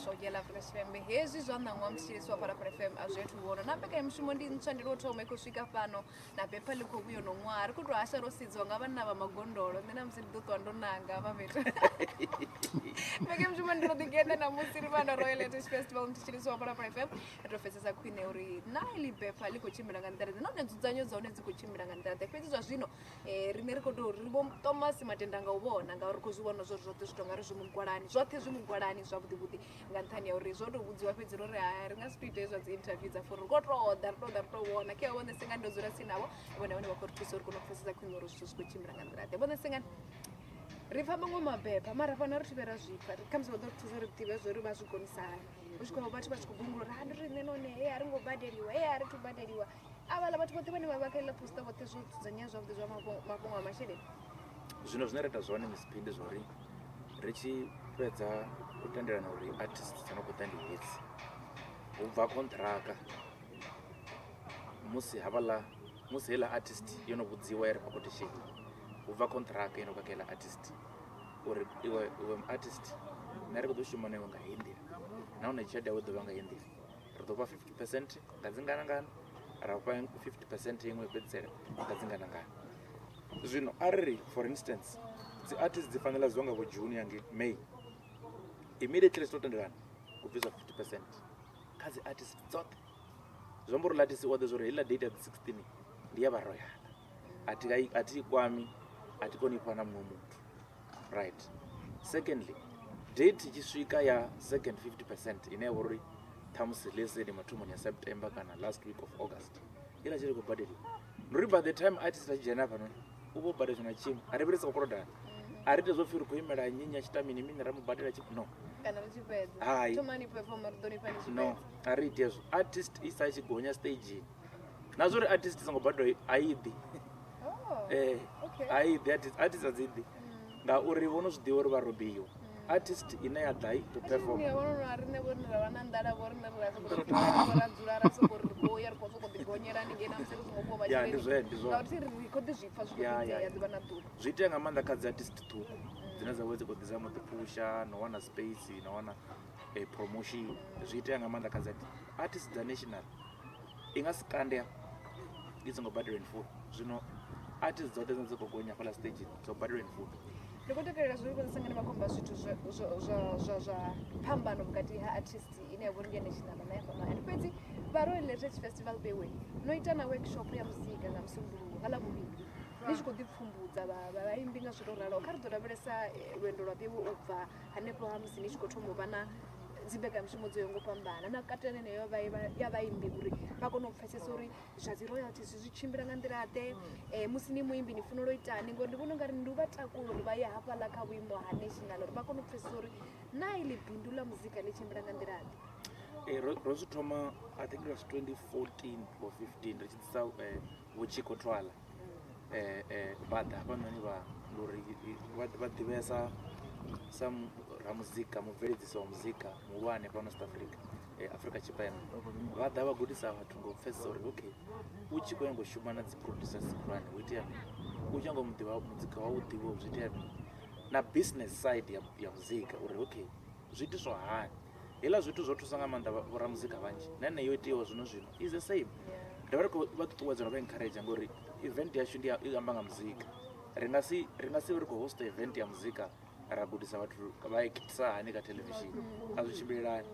Muhasho ya ḽa Afrika Tshipembe. Hezwi zwa ṋaṅwa mutshilisi wa Phalaphala FM a zwi athu vhona. Na mbekanyamushumo ndi ntswa, ndi lwo thoma i khou swika fhano na bepha ḽi khou vhuya no ṅwaha. Ri khou tou hasha ro sedziwa nga vhanna vha magondolo. Nṋe na musi ndi ḓo ṱuwa ndo nanga vha fhethu. Mbekanyamushumo ndi ro ḓigeḓa ṋamusi ri fhano Royal Heritage Festival mutshilisi wa Phalaphala FM. Ri tou pfesesa khwine uri na iḽi bepha ḽi khou tshimbila nga nḓila ḓe nahone nzudzanyo dza hone dzi khou tshimbila nga nḓila ḓe. Fhedzi zwa zwino riṋe ri khou tou ri vho Thomas Matenda nga u vhona ngauri ri khou zwi vhona zwo zwoṱhe zwi tonga ri zwi mugwalani, zwoṱhe zwi mugwalani zwavhuḓi vhuḓi nga nṱhani ha uri zwo tou vhudziwa fhedzi ro ri hai ri nga si tou ita hezwi zwa dzi interview dza founu, ri khou tou ḓa ri tou ḓa ri tou vhona. Khe vho Ṋesengani ndo dzula tsini navho, vhone vhane vha khou ri thusa uri kone u pfesesa khwine uri zwithu zwi khou tshimbila nga nḓila ḓe. Vho Ṋesengani, ri pfa maṅwe mabepha mara fhano ri thi vhe ra zwi pfa, khamusi vha ḓo ri thusa uri ḓivhe zwo uri vha zwi konisa hani. Hu tshi khou vhathu vha tshi khou gungula uri ha ndi riṋe nahone he a ri ngo badeliwa, he a ri thu badeliwa. Avhaḽa vhathu vhoṱhe vhane vha vha kha iḽa poster vhoṱhe zwo dzudzanyea zwavhuḓi zwa mafhungo a masheleni. Zwino zwine ra ita zwone Miss P ndi zwa uri ri tshi fhedza u tendelana uri artist dzi no khou ḓa ndi hedzi, hu bva contract musi havhaḽa musi heiḽa artist yo no vhudziwa ya ri fha quotation, hu bva contract yo no bva kha heiḽa artist uri iwe iwe artist nṋe ri khou ḓo shuma na iwe nga heyi nḓila nahone tshelede yawe i ḓo vha nga heyi nḓila, ri ḓo fha 50% nga dzinganangana ra fha 50% iṅwe yo fhedzisela nga dzinganangana. Zwino arali for instance dzi artist dzi fanela zwa nga vho June yange May, immediately ri tshi to tendelana ku bviswa 50% kha dzi artist dzoṱhe. Zwi amba uri artist o ḓo zwa uri heiḽa date ya dzi 16 ndi ya vha royal, a thi kwami, a thi koni u fha na muṅwe muthu, right? Secondly, date i tshi swika ya second 50% ine ya vha uri ṱhamusi let's say ndi mathomoni ya September kana last week of August, iḽa tshelede khou badeliwa. Ndi uri by the time artist a tshi dzhena hafhanoni u vho badela na tshiṅwe, a ri vhi ri sa khou kolodana, a ri ite zwo pfhi ri khou imela nnyi nnyi a tshi ita mini mini ra mu badela tshi no. Kana ri tshi fhedza. Hai. Thomani perform ri ḓo ni fha ni tshi No, fhedza. a ri iti hezwo. Artist i sa tshi gonya stagini na zwo uri artist i songo badelwa a i ḓi. Oh, okay. A i ḓi artist, artist a dzi ḓi ngauri vho no zwi ḓivha uri vha robiwa. Artist ine ya ḓa to perform. Ni a vhona uri riṋe vho rine ra vha na nḓala vho rine ri sokou ri ra dzula ra sokou ri khou ya ri khou sokou ḓigonyela haningei na musi ri songo fhiwa Ya, ndi masheleni. zwone, ndi zwone. Ngauri ri khou ḓi zwi pfa zwi khou Ya, ḓi ya, itea ya. ḓuvha na ḓuvha. Zwi itea nga maanḓa kha dzi artist ṱhukhu dzine dza vha dzi khou ḓi zama u ḓi phusha no wana space no wana promotion. Zwi itea nga maanḓa kha dzi artist dza national i nga si kande i songo badelwa in full. Zwino artist dzoṱhe dzine dzi khou gonya hafhaḽa stage dzo badelwa in full. Ndi khou takalela zwo vho Ṋesengani vha khou amba zwithu zwa phambano vhukati ha artist ine ya vha uri ndi ya national na ya fhano hayani. Fhedzi vha Royal Heritage Festival Bewe no ita na workshop ya muzika nga Musumbuluwo nga Ḽavhuvhili ni tshi khou ḓi pfhumbudza vhaimbi nga zwithu raloho. Kha ri ḓo lavhelesa lwendo lwa Bewe u bva hanefho ha musi ni tshi khou thoma u vha na dzi mbekanyamushumo dzo yaho nga u fhambana na katela heneyo ya vhaimbi uri vha kone u pfesesa uri zwa dzi royalties zwi tshimbila nga nḓila ḓe, musi ni muimbi ni fanela u itani, ngori ndi vhona ungari ndi u vha takula uri vha ye hafhaḽa kha vhuimo ha national uri vha kone u pfesesa uri na iḽi bindu ḽa muzika ḽi tshimbila nga nḓila ḓe. Ro zwi thoma I think it was 2014 or 15 ri tshi ḓisa Vho Chicco Twala vha ḓa hafhanoni vha ndi uri vha ḓivhesa sa ramuzika mubveledzisi wa muzika muhulwane fhano South Africa, Afrika Tshipembe. Vha ḓa vha gudisa vhathu nga u pfesesa uri okay u tshi khou nyanga u shuma na dzi producers khulwane hu itea mini, u tshi nyanga u ḓivha muzika wau ḓivhiwe zwi itea mini, na business side ya muzika uri okay zwi itiswa hani. Heiḽa zwithu zwo thusa nga maanḓa vhoramuzika vhanzhi na yeneyo itiwa zwino zwino is the same. Ri vha ri khou vha ṱuṱuwedza na vha encourage ngori event yashu ndi i amba nga muzika. Ri nga si ri khou host event ya muzika ra gudisa vhathu vha itisa hani kha television, a zwi tshimbilelani.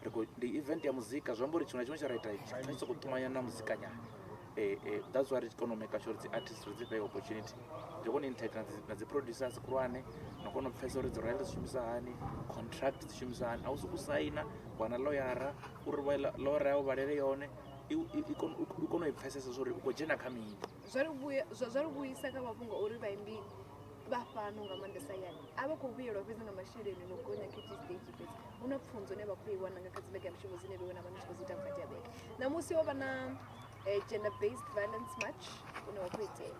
Ri khou ndi event ya muzika zwi amba uri tshiṅwe na tshiṅwe tshe ra ita tshi sokou ṱumanya na muzika nyana. That's why ri tshi kona u maker sure uri dzi artist ri dzi fhe opportunity ri kone u interact na dzi producers khulwane na kona u pfesesa uri dzi royalties dzi shumisa hani, contract dzi shumisa hani. A u sokou saina wana lawyer uri lawyer yau vhalele yone i kone u i pfesesa uri u khou dzhena kha mini. Zwa ri vhuisa kha mafhungo uri vhaimbi vha fhano nga maanḓesa hayani a vha khou vhuyelwa fhedzi nga masheleni no gonya kha tshi stage fhedzi, hu na pfunzo ine vha khou i wana nga kha dzi mbekanyamushumo dzine vha vha tshi khou dzi ita vhukati ha vhege. Ṋamusi ho vha na gender based violence march une wa khou itea,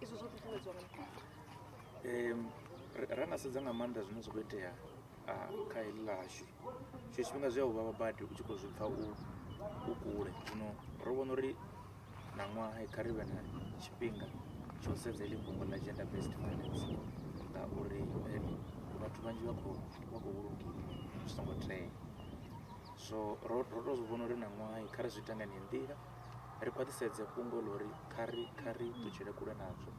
izwo zwo ṱuṱuwedzwa nga mini? Ra nga sedza nga maanḓa zwine zwa khou itea kha heḽi ḽashu, tshiṅwe tshifhinga zwi a u vhavha badi u tshi khou zwi pfha u kule. Zwino ro vhona uri ṋaṅwaha kha ri vhe na tshifhinga tsho sedza heḽi fhungo ḽa gender based violence ngauri vhathu vhanzhi vha khou vhulungiwa zwi songo tea. So ro ro zwi vhona uri na ṅwaha kha ri zwi ita nga heneyi nḓila, ri khwaṱhisedze fhungo ḽa uri kha ri ṱutshele kule nazwo,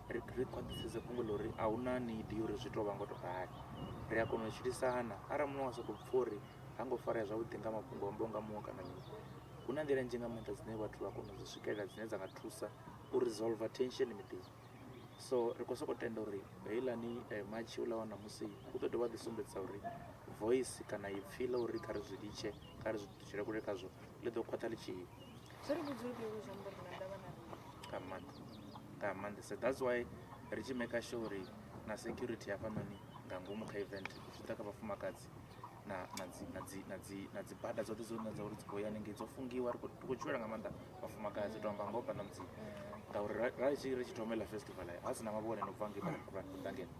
ri khwaṱhisedze fhungo ḽa uri a hu na need uri zwi tou vha ngo tou rali. Ri a kona u tshilisana arali muṅwe wa sokou pfha uri ha ngo farea zwavhuḓi nga mafhungo ambiwaho nga muṅwe kana mini, hu na nḓila nnzhi nga maanḓa dzine vhathu vha kona u dzi swikelela dzine dza nga thusa u resolve tension miḓini. So ri khou sokou tenda uri heiḽani matshi uḽa wa ṋamusi u ḓo dovha a ḓi sumbedzisa uri voice kana ipfhi ḽa uri kha ri zwi litshe, kha ri zwi ṱutshele kule khazwo ḽi ḓo khwaṱha ḽi tshi Zwo ri vhudza uri zwi amba uri na ndavha na riṋe. Nga maanḓa, nga maanḓa. So that's why ri tshi maker sure uri na security hafhanoni nga ngomu kha event zwi tshi ḓa kha vhafumakadzi na dzi bada dzoṱhe dzine dza uri dzi khou ya hanengei dzo fungiwa. Ri khou tshuwela nga maanḓa vhafumakadzi, to amba ngoho phanḓa Mudzimu, ngauri ra ri tshi thoma iḽa festival ha sina mavhone no bva ngei ḓa ngeno.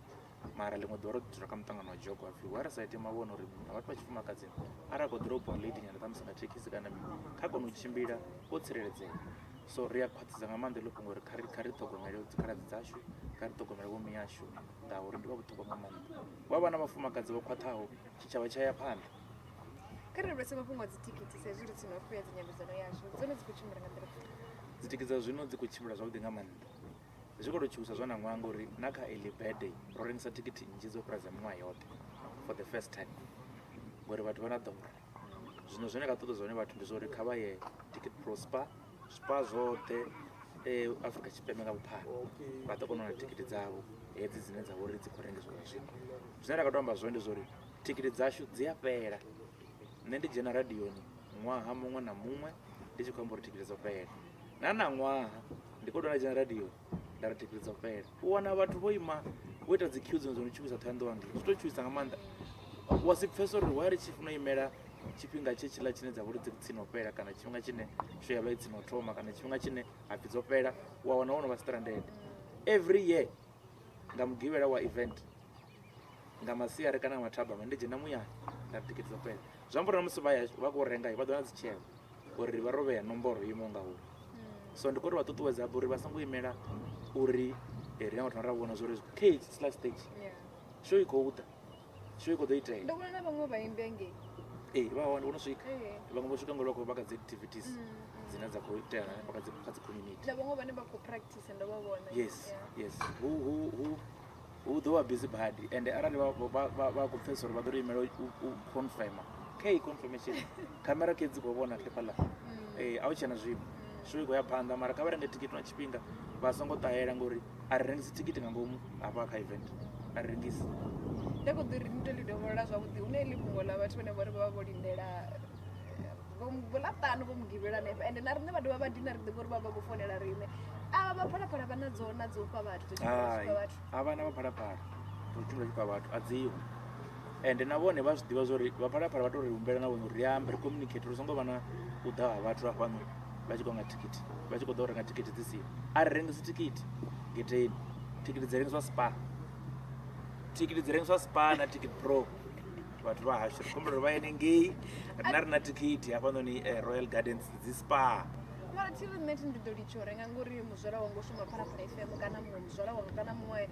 Mara ḽiṅwe ḓuvha ro dzula kha muṱangano wa dzhogo hapfhi wa ri sa ite mavhone uri na vhathu vha tshifumakadzini arali a khou ḓorobiwa late nyana ṱhamusi nga thekhisi kana mini, kha kone u tshimbila o tsireledzea. So ri a khwaṱhisa nga maanḓa heḽo fhungo uri kha ri ṱhogomele dzikhaladzi dzashu, kha ri ṱhogomele vho miyashu, ngauri ndi vha vhuṱhogwa nga maanḓa. Vha vha na vhafumakadzi vho khwaṱhaho, tshitshavha tsha ya phanḓa. Kha ri lavhelese mafhungo a dzithikhithi sa izwi ri tsini no fhedza nyambedzano yashu, dzone dzi khou tshimbila nga nḓila? Dzithikhithi dza zwino dzi khou tshimbila zwavhuḓi nga maanḓa. Zwi khou tou tshuwisa zwa ṋaṅwaha ngori na kha early birthday ro rengisa thikhithi nnzhi dzo fhira dza miṅwaha yoṱhe for the first time, ngori vhathu vha na ḓora. Zwino zwine nda ṱoḓa zwone vhathu ndi zwa uri kha vha ye Ticket Pro Spar, Spar zwoṱhe Afrika Tshipembe nga vhuphara, vha ḓo kona u wana thikhithi dzavho hedzi dzine dza vha uri dzi khou rengiswa zwa zwino. Zwine nda nga to amba zwone ndi zwa uri thikhithi dzashu dzi a fhela. Nṋe ndi dzhena radioni ṅwaha muṅwe na muṅwe ndi tshi khou amba uri thikhithi dzo fhela, na ṋaṅwaha ndi khou dovha nda dzhena radioni nda ri thikhithi dzo fhela. U wana vhathu vho ima vho ita dzi queue dziṅwe dzo no tshuwisa Ṱhohoyanḓou hangei, zwi to tshuwisa nga maanḓa. Wa si pfhesese uri why ri tshi funa u imela tshifhinga tshetshila tshine dza vha uri dzi tsini u fhela, kana tshifhinga tshine show ya vha i tsini u thoma, kana tshifhinga tshine hapfhi dzo fhela, wa wana wo no vha stranded. Every year nga mugivhela wa event nga masiari kana nga mathabama ndi dzhena muyani nda ri thikhithi dzo fhela. Zwi amba uri na musi vha ya vha khou renga vha ḓo wana dzi tsheo uri vha ro vhea nomboro yo imaho nga uri. So ndi khou uri vha ṱuṱuwedza habe uri vha songo imela uri ri nga thoma ra vhona zwa uri kha it's last stage show i khou ḓa, show i khou ḓo itea. Ndo vhona na vhaṅwe vhaimbi hangei. Ee, vha hone vho no swika, vhaṅwe vho swika ngori vha khou vha kha dzi activities dzine dza khou itea hanefha kha dzi community. Na vhaṅwe vhane vha khou practice ndo vha vhona. Yes, yes, hu ḓo vha busy badi, ende arali vha khou pfhesesa uri vha ḓo ri imela u confirma, kha confirmation camera khe dzi khou vhona khefhaḽa, a hu tshena zwiṅwe, show i khou ya phanḓa. Mara kha vha renge thikhithi na tshifhinga, vha songo ṱahela ngori a ri rengisi thikhithi nga ngomu hafha kha event, a ri rengisi. Nda khou ḓi ri ni to ḽi dovholola zwavhuḓi, hu na heḽi fhungo ḽa vhathu vhane vha ri vha vha vho lindela vho Ḽavhuṱanu vho Mugivhela hanefha, ende na riṋe vha dovha vha dina ri ḓivha uri vha vha khou founela riṋe. Avha vha Phalaphala vha nadzo na dzo fha vhathu, dzo tshimbila tshi fha vhathu. A vhana vha Phalaphala dzo tshimbila tshi fha vhathu a dziho, ende na vhone vha zwi ḓivha zwa uri vha Phalaphala vha to ri humbela na vhone uri ri ambe ri communicate, ri songo vha na u ḓa ha vhathu hafhano vha tshi khou nga thikhithi, vha tshi khou ḓa u renga thikhithi dzi siho. A ri rengisi thikhithi getheni, thikhithi dzi rengiswa Spar, thikhithi dzi rengiswa Spar na Ticket Pro. Vhathu vha hashu ri humbela uri vha ye hanengei, rina ri na thikhithi hafhanoni Royal Gardens dzi Spar. Mara thi ri nṋe thi ndi ḓo litsha u renga ngori muzwala wanga u shuma Phalaphala FM, kana muṅwe muzwala wanga kana muṅwe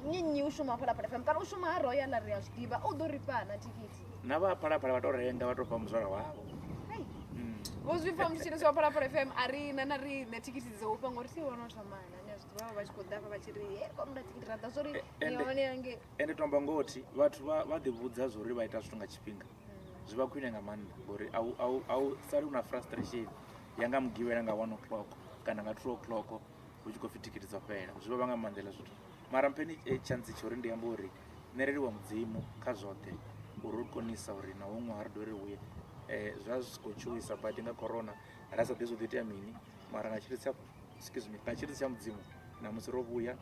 nnyi nnyi u shuma Phalaphala FM kana u shuma ha Royal, ri a zwi ḓivha u ḓo ri fha na thikhithi. Na vha Phalaphala vha to renga vha to fha muzwala wavho. Vho zwi pfa mutshilisi wa Phalaphala FM a ri na na riṋe thikhithi dzo ufha ngori thi vhona u thomana ni a zwi ḓivha vha tshi khou ḓa hafha vha tshi ri he kono nda thikhithi ra ḓa zwori ni hone hangei. Ende to amba ngoho vhathu vha ḓi vhudza zwa uri vha ita zwithu nga tshifhinga, zwi vha khwine nga maanḓa ngori a u sali u na frustration ya nga mugivhela nga 1 o'clock kana nga 2 o'clock hu tshi khou pfhi thikhithi dzo fhela, zwi vha nga maanḓa hezwiḽa zwithu. Mara mpheni chance tsha uri ndi amba uri nṋe ri livhuwa Mudzimu kha zwoṱhe uri ri konisa uri na hoyu ṅwaha ri dovhe ri vhuye. Zwa zwi si khou tshuwisa badi nga corona ra sa ḓivhi zwo ḓo itea mini, mara nga tshilidzi tsha, excuse me, nga tshilidzi tsha Mudzimu ṋamusi ro vhuya,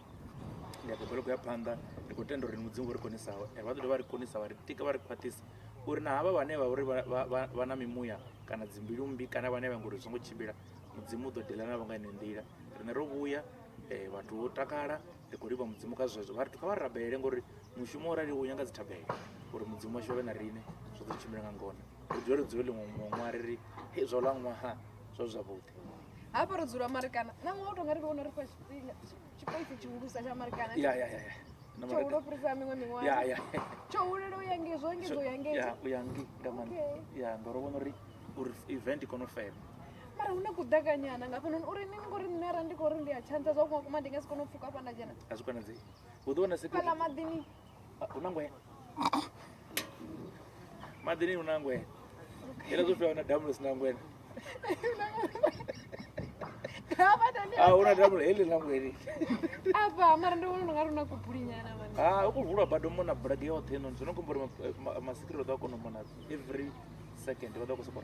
ndi a ḓo ya phanḓa. Ri khou tenda uri Mudzimu vho ri konisaho, vha ḓo dovha ri konisa vha ri tika vha ri khwaṱhisa uri na havha vhane vha uri vha na mimuya kana dzimbilu mmbi kana vhane vha ngori zwi songo tshimbila, Mudzimu u ḓo deala navho nga yeneyo nḓila. Riṋe ro vhuya, vhathu vho takala, ri khou livha Mudzimu kha zwezwo. Vha ri kha vha rabele ngori mushumo wo rali u nyanga dzi thabelo uri Mudzimu washu avhe na riṋe, zwo ḓo tshimbila nga ngona. Ri dzule ri dzule ḽiṅwe ṅwaha ri ri hei zwa uḽa ṅwaha zwo zwavhuḓi. Hafha ro dzula Marikana, na ṅwaha u tonga ri vhona ri fha tshifhinga tshipaisi tshihulusa tsha Marikana. Ya ya ya. Na Tsho hula u fhirisa miṅwe miṅwaha. Ya ya. Tsho hulela u ya ngei, zwo engedzwa u ya ngei. Ya, u ya ngei nga maanḓa. Okay. Ya, ngauri vhona uri uri event i kone u fema. Mara hu na kudakanyana nga hafhanoni uri ni ngori nṋe arali ndi khou ri ndi a tshantsa zwa vhukuma ndi nga si kone u pfuka hafha nda dzhena. A zwi konadzei. Hu ḓo wana security. Fhaḽa maḓini. Ah, hu na ngwena. Maḓini hu na ngwena. Hela zwo fhiwa na damu ḽi si na ngwena. Hafha Ah, hu na damu heḽi ḽi na ngwena. Afha mara ndi vhona unga ri na kubulinyana mani. Ah, hu khou vulwa bada u mona bulege yoṱhe heinoni. Zwino khou amba uri ma security vha ḓo kona u mona every second vha ḓo khou sokou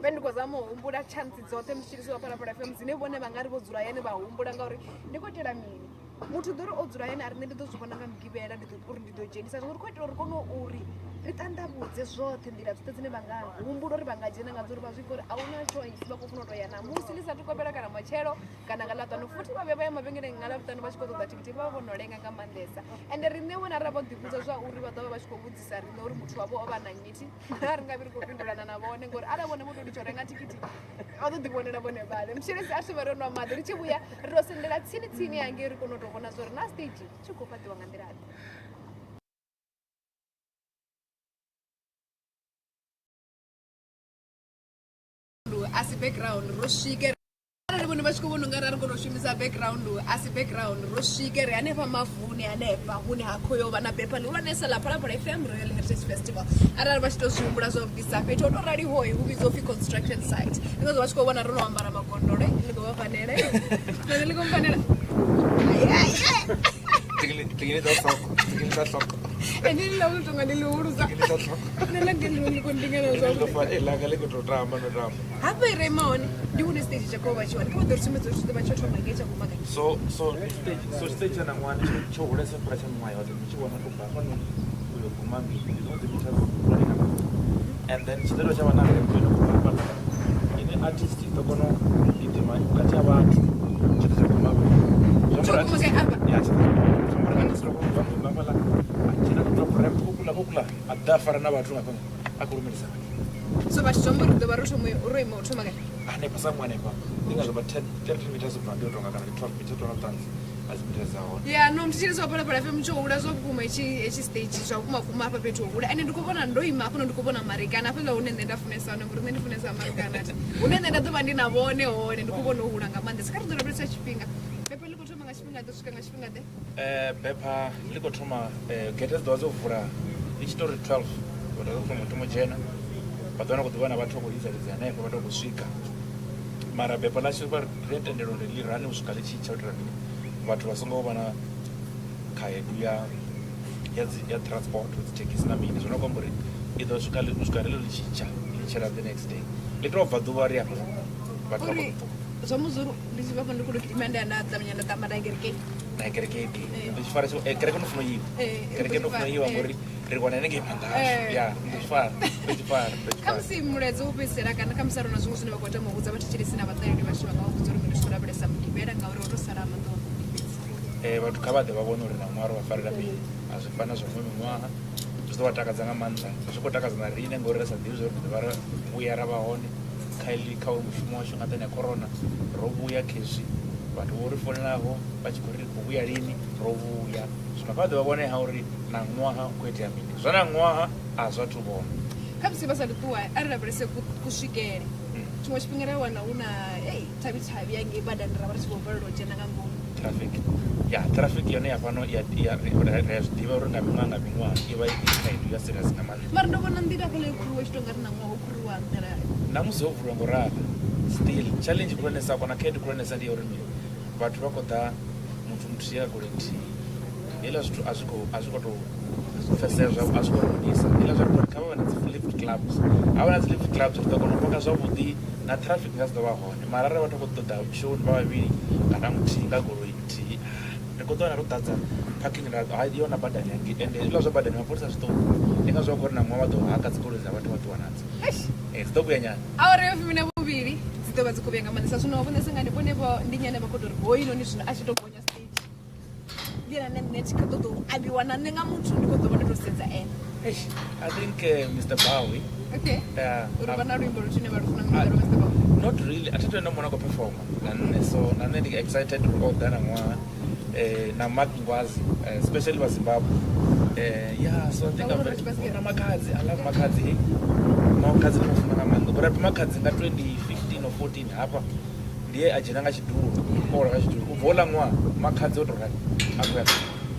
Vhe ndi khou zama u humbula chance dzoṱhe mutshilisi wa Phalaphala FM dzine vhone vha nga ri vho dzula hayani vha humbula ngauri ndi khou itela mini. Muthu ḓo ri o dzula hayani a ri nṋe ndi ḓo zwi vhona nga mugivhela ndi ḓo uri ndi ḓo dzhenisa zwi ri khou itela uri kone uri ri ṱanḓavhudze zwoṱhe nḓila dzoṱhe dzine vha nga humbula uri vha nga dzhena ngadzo uri vha zwi pfe uri a huna choice vha khou funa u tou ya ṋamusi ḽi sathu kovhela kana matshelo kana nga ḽavhuṱanu futhi vha vhuya vha ya mavhengeleni nga ḽavhuṱanu vha tshi khou ṱoḓa thikhithi vha vha vho no lenga nga maanḓesa. Ende riṋe vhone arali vho ḓivhudza zwa uri vha ḓo vha vha tshi khou vhudzisa riṋe uri muthu wavho o vha na nnyithi a ri nga vhi ri khou fhindulana na vhone ngori arali vhone vho tou litsha u renga thikhithi vha ḓo ḓivhonela vhone vhaṋe. Mutshilisi a thome ro nwa maḓi ri tshi vhuya ri tou sendela tsini tsini hangei ri kone u tou vhona zwa uri na stage tshi khou fhaṱiwa nga nḓila ḓe. A si background ro swike arali vhone vha tshi khou vhona ungari a ri khou tou shumisa background a si background ro swike ri hanefha mavuni hanefha hune ha khou yo vha na bepha ḽihulwanesa ḽa Phalaphala FM Royal Heritage Festival. Arali vha tshi tou zwi humbula zwavhuḓisa fhethu ho tou raliho hu vhidzwa upfhi construction site. Ndi ngazwo vha tshi khou vhona ro no ambara magondolo ḽi khou vha fanela nṋe ḽi khou mpfanela. Ende ḽi ḽa u tonga ndi ḽihulusa nṋe ḽa ndi ḽi khou ndingana zwavhuḓi. Hafha i re ima hone ndi hune stage tsha khou vha tshi hone kha vha ḓo ri sumbedza uri tshi ḓo vha tsho thoma ngei tsha guma gai. So stage tsha ṋaṅwaha tsho hulesa u fhira tsha miṅwaha yoṱhe ndi tshi vhona u bva hafhanoni u yo guma ngei ndi dziṅwe dzi mitha khulwane nga maanḓa. And then tshi ḓo dovha tsha vha na ramp yo no khou bva hafhaḽa ine artist i ḓo kona u gidima vhukati ha vhathu tshi ḓo tsha guma hafha. Zwi Tsho amba uri guma artist- gai afha? Ya, tshi ḓo zwi amba uri artist ro kona u bva guma hafhaḽa a dzhena kha top ramp kukula kukula a ḓa a fara na vhathu nga hafha a khou lumelisa vhathu. So vhathu zwi amba uri ri ḓo vha ro thoma ro ima u thoma gai. Hanefha sa hanefha ndi ngazwo vha 10 meters u bva ngei u tonga kana 12 meters u tonga vhuṱanzi a dzi meters dza hone. Ya no mutshilisi wa Phalaphala FM tsho hula zwa vhukuma hetshi stage zwa vhukuma vhukuma hafha fhethu ho hula. Ende ndi khou vhona ndo ima hafha ndi khou vhona marikana hafhaḽa hune nṋe nda funesa hone ngori nṋe ndi funesa marikana hune nṋe nda ḓo vha ndi na vhone hone ndi khou vhona u hula nga maanḓesa. Kha ri ḓo lavhelesa tshifhinga bepha ḽi khou thoma nga tshifhinga ḓo swika nga tshifhinga ḓe. Bepha ḽi khou thoma gate dzi ḓovha dzo vula i tshi tou ri 12 vhathu vha ḓo thoma thoma u dzhena vha ḓo wana khou ḓi vha na vhathu vha khou lidza hanefho vhathu vha khou swika. Mara bepha ḽashu ri a tendela uri ḽi rane u swika ḽi tshi tsha u itela mini vhathu vha songo vha na khaedu ya ya transport dzi thekhisi na mini. Zwino khou amba uri i ḓo swika u swika ḽi tshi tsha ḽi tshela the next day ḽi tou bva ḓuvha ri afha vhathu vha Uri khou ṱuwa. zwa muzuru ndi tshi vha ndi khou tou gidima nda ya nda ṱavhanya nda tamba nda kerekeni. Na kereke ndi tshi fara kereke no funa u iwa kereke no funa u iwa ngori ri wana hanengei phanḓa hashu. Ya ndi tshi fara ndi tshi fara ndi tshi fara. Khamusi mulaedza wo fhedzisela kana khamusi arali hu na zwiṅwe zwine vha khou tama u vhudza vhathetshelesi na vhaṱaleli vhashu vha nga vha vhudza uri ndi tshi khou lavhelesa mugivhela ngauri ho tou sala maḓuvha mavhili fhedzi. Vhathu kha vha ḓe vha vhone uri ṋaṅwaha ro vha farela mini a zwi fani na zwa miṅwe miṅwaha zwi ḓo vha takadza nga maanḓa zwi khou takadza na riṋe ngori ri sa ḓivhi zwa uri ri ḓo vha ra vhuya ra vha hone kha iḽi kha uyu mushumo washu nga nṱhani ha corona ro vhuya khezwi vhathu vho ri founelaho vha tshi khou ri khou vhuya lini ro vhuya. Zwino kha vha ḓe vha vhone ha uri ṋaṅwaha hu khou itea mini zwa ṋaṅwaha a zwa thu vhona. Khamusi vha sa tou ṱuwa a ri lavhelese kuswikele tshiṅwe tshifhinga ra wana hu na thavhi thavhi ya ngei badani ra vha ri tshi khou balelwa u dzhena nga ngomu. Traffic ya traffic yone ya fhano ya ri a zwi ḓivha uri nga miṅwaha i vha i khaedu ya serious nga maanḓa. Mara ndo vhona nḓila hafhaḽa yo khuruwa i tshi tou nga ri ṋaṅwaha ho khuruwa nḓila. Ṋamusi ho vuliwa ngo ralo still challenge khulwanesa kana khaedu khulwanesa ndi ya uri mini vhathu vha khou ḓa muthu muthihi a goloi nthihi heiḽa zwithu a zwi khou tou pfesesa a zwi khou ri konisa. Heiḽa zwa ri kha vha vhe na dzi lift clubs ha vha na dzi lift clubs ri ḓo kona u paka zwavhuḓi na traffic nga dzi ḓo vha hone. Mara arali vhathu vha khou ṱoḓa showoni vha vhavhili kana muthihi nga goloi nthihi ri khou ḓo wana ro ḓadza parking ha yo na badani hangei ende hezwiḽa zwa badani mapholisa zwi ṱuku ndi ngazwo vha khou ri ṋaṅwaha vha ḓo haka dzi goloi dza vhathu vha ṱuwa nadzo. Dzi ḓo vhuya nyana. Awara ya 12 dzi ḓo vha dzi khou vhuya nga maanḓesa. Zwino vhonesa ngani vhone vho ndi nyana vha khou tou ri hoyunoni zwino a tshi tou gonya stage ndi ene ane nṋe thi kha ṱoḓa u ambiwa na nṋe nga muthu ndi khou ḓo vha ndo tou sedza ene. I think Mr. Bowie. Okay. Uri vha na luimbo lutshine vha lu funa nga maanḓa lwa Mr. Bowie. Not really. A thi tu enda mona khou performa na nṋe so na nṋe ndi excited uri o ḓa ṋaṅwaha. Na Mark Ngwazi, especially wa Zimbabwe. Yeah, so I think I'm very na Makhadzi. I love Makhadzi. Hey, Makhadzi ndi mufuna nga maanḓa. Ngori Makhadzi nga 2015 or 14 hafha ndiye a dzhena nga tshidulo, ola nga tshidulo. U bva houḽa ṅwaha Makhadzi o to rali a khou ya.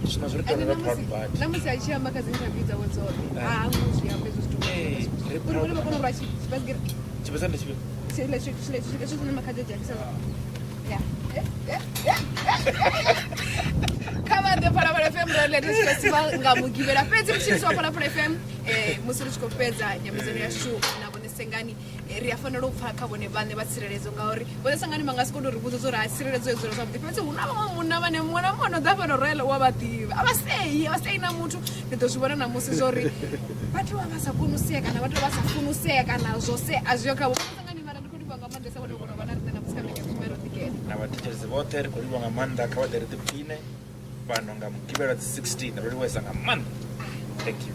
Zwino zwi ri ita uri ri proud badi. Na musi a tshi amba kha dzi interview dzawe dzoṱhe, ha hangwi zwi amba hezwo zwithu. Ri Uri vhone proud. vha kone u rwa tshibasigira. Tshibesa ndi tshifhio? Tshile tshine Makhadzi a dzhenisa. Yeah. Kha vha ḓe Phalaphala FM Royal Heritage Festival nga Mugivhela fhedzi mutshilisi wa Phalaphala FM, musi ri tshi khou fhedza nyambedzano yashu na Vhone Sengani, ri a fanela u pfha kha vhone vhaṋe vha tsireledzo, ngauri Vhone Sengani vha nga si kone u ri vhudza uri ha tsireledzo yo dzula zwavhuḓi, fhedzi hu na vhaṅwe munna vhane muṅwe na muṅwe no ḓa fhano Royal wa vha ḓivha, a vha sei, a vha sei na muthu. Ndi ḓo zwi vhona ṋamusi zwo uri vhathu vha vha sa koni u sea kana vhathu vha sa funi u sea kana zwo sea a zwiho khavho. Vhone Sengani, mara ndi khou livhuwa nga maanḓesa vhone vho kona u vha na riṋe ṋamusi kha mbekanyamushumo ya Ro Ḓikela. Na vhathetshelesi vhoṱhe ri khou livhuwa nga maanḓa, kha vha ḓe ri ḓiphine fhano nga Mugivhela dzi 16. Ro livhuwesa nga maanḓa. Thank you.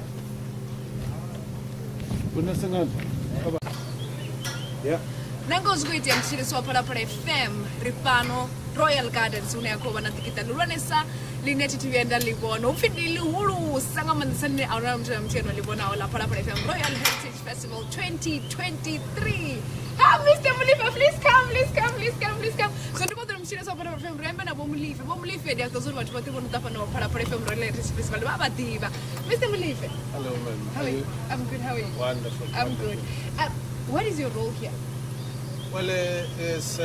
Yeah. Nangoho zwi khou itea mutshilisi wa Phalaphala FM, ri fhano Royal Gardens hune ya khou vha na ḓikiṱa ḽihulwanesa ḽine thi thi vhuya nda ḽi vhona, hupfhi ndi ḽihulusa nga maanḓesa ḽine a huna muthu na muthihi ano ḽi vhonaho, ḽa Phalaphala FM Royal Heritage Festival 2023. Ha Mr Mulife, please come, please come, please come, please come. So ndi khou ḓo mutshilisi wa Phalaphala FM ri ambe na Vho Mulife. Vho Mulife ndi a ḓo uri vhathu vhoṱhe vho no ḓa fhano Phalaphala FM Royal Heritage Festival vha vha ḓivha. Mr Mulife. Hello, ma'am. How are you? I'm good. How are you? Wonderful. I'm wonderful. good. What is your role here? Well, it's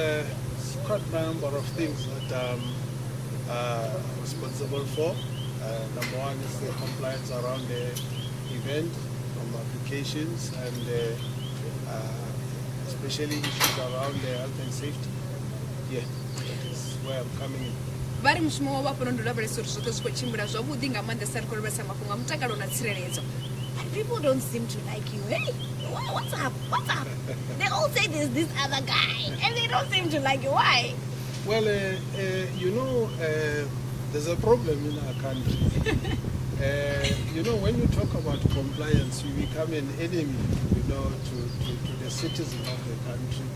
quite a number of things that I'm responsible for. Number one is the compliance around the event, from applications and especially issues around the health and safety. Yeah, that is where I'm coming in. Vha ri mushumo wavho hafhano ndi u lavhelesa uri zwoṱhe zwi khou tshimbila zwavhuḓi, nga maanḓesa ri khou lavhelesa mafhungo a mutakalo na tsireledzo. But people don't seem to like you. Hey, what's up? What's up? They all say there's this other guy, and they don't seem to like you. Why? Well, you know, there's a problem in our country. You know, when you talk about compliance, you become an enemy, you know, to the citizen of the country.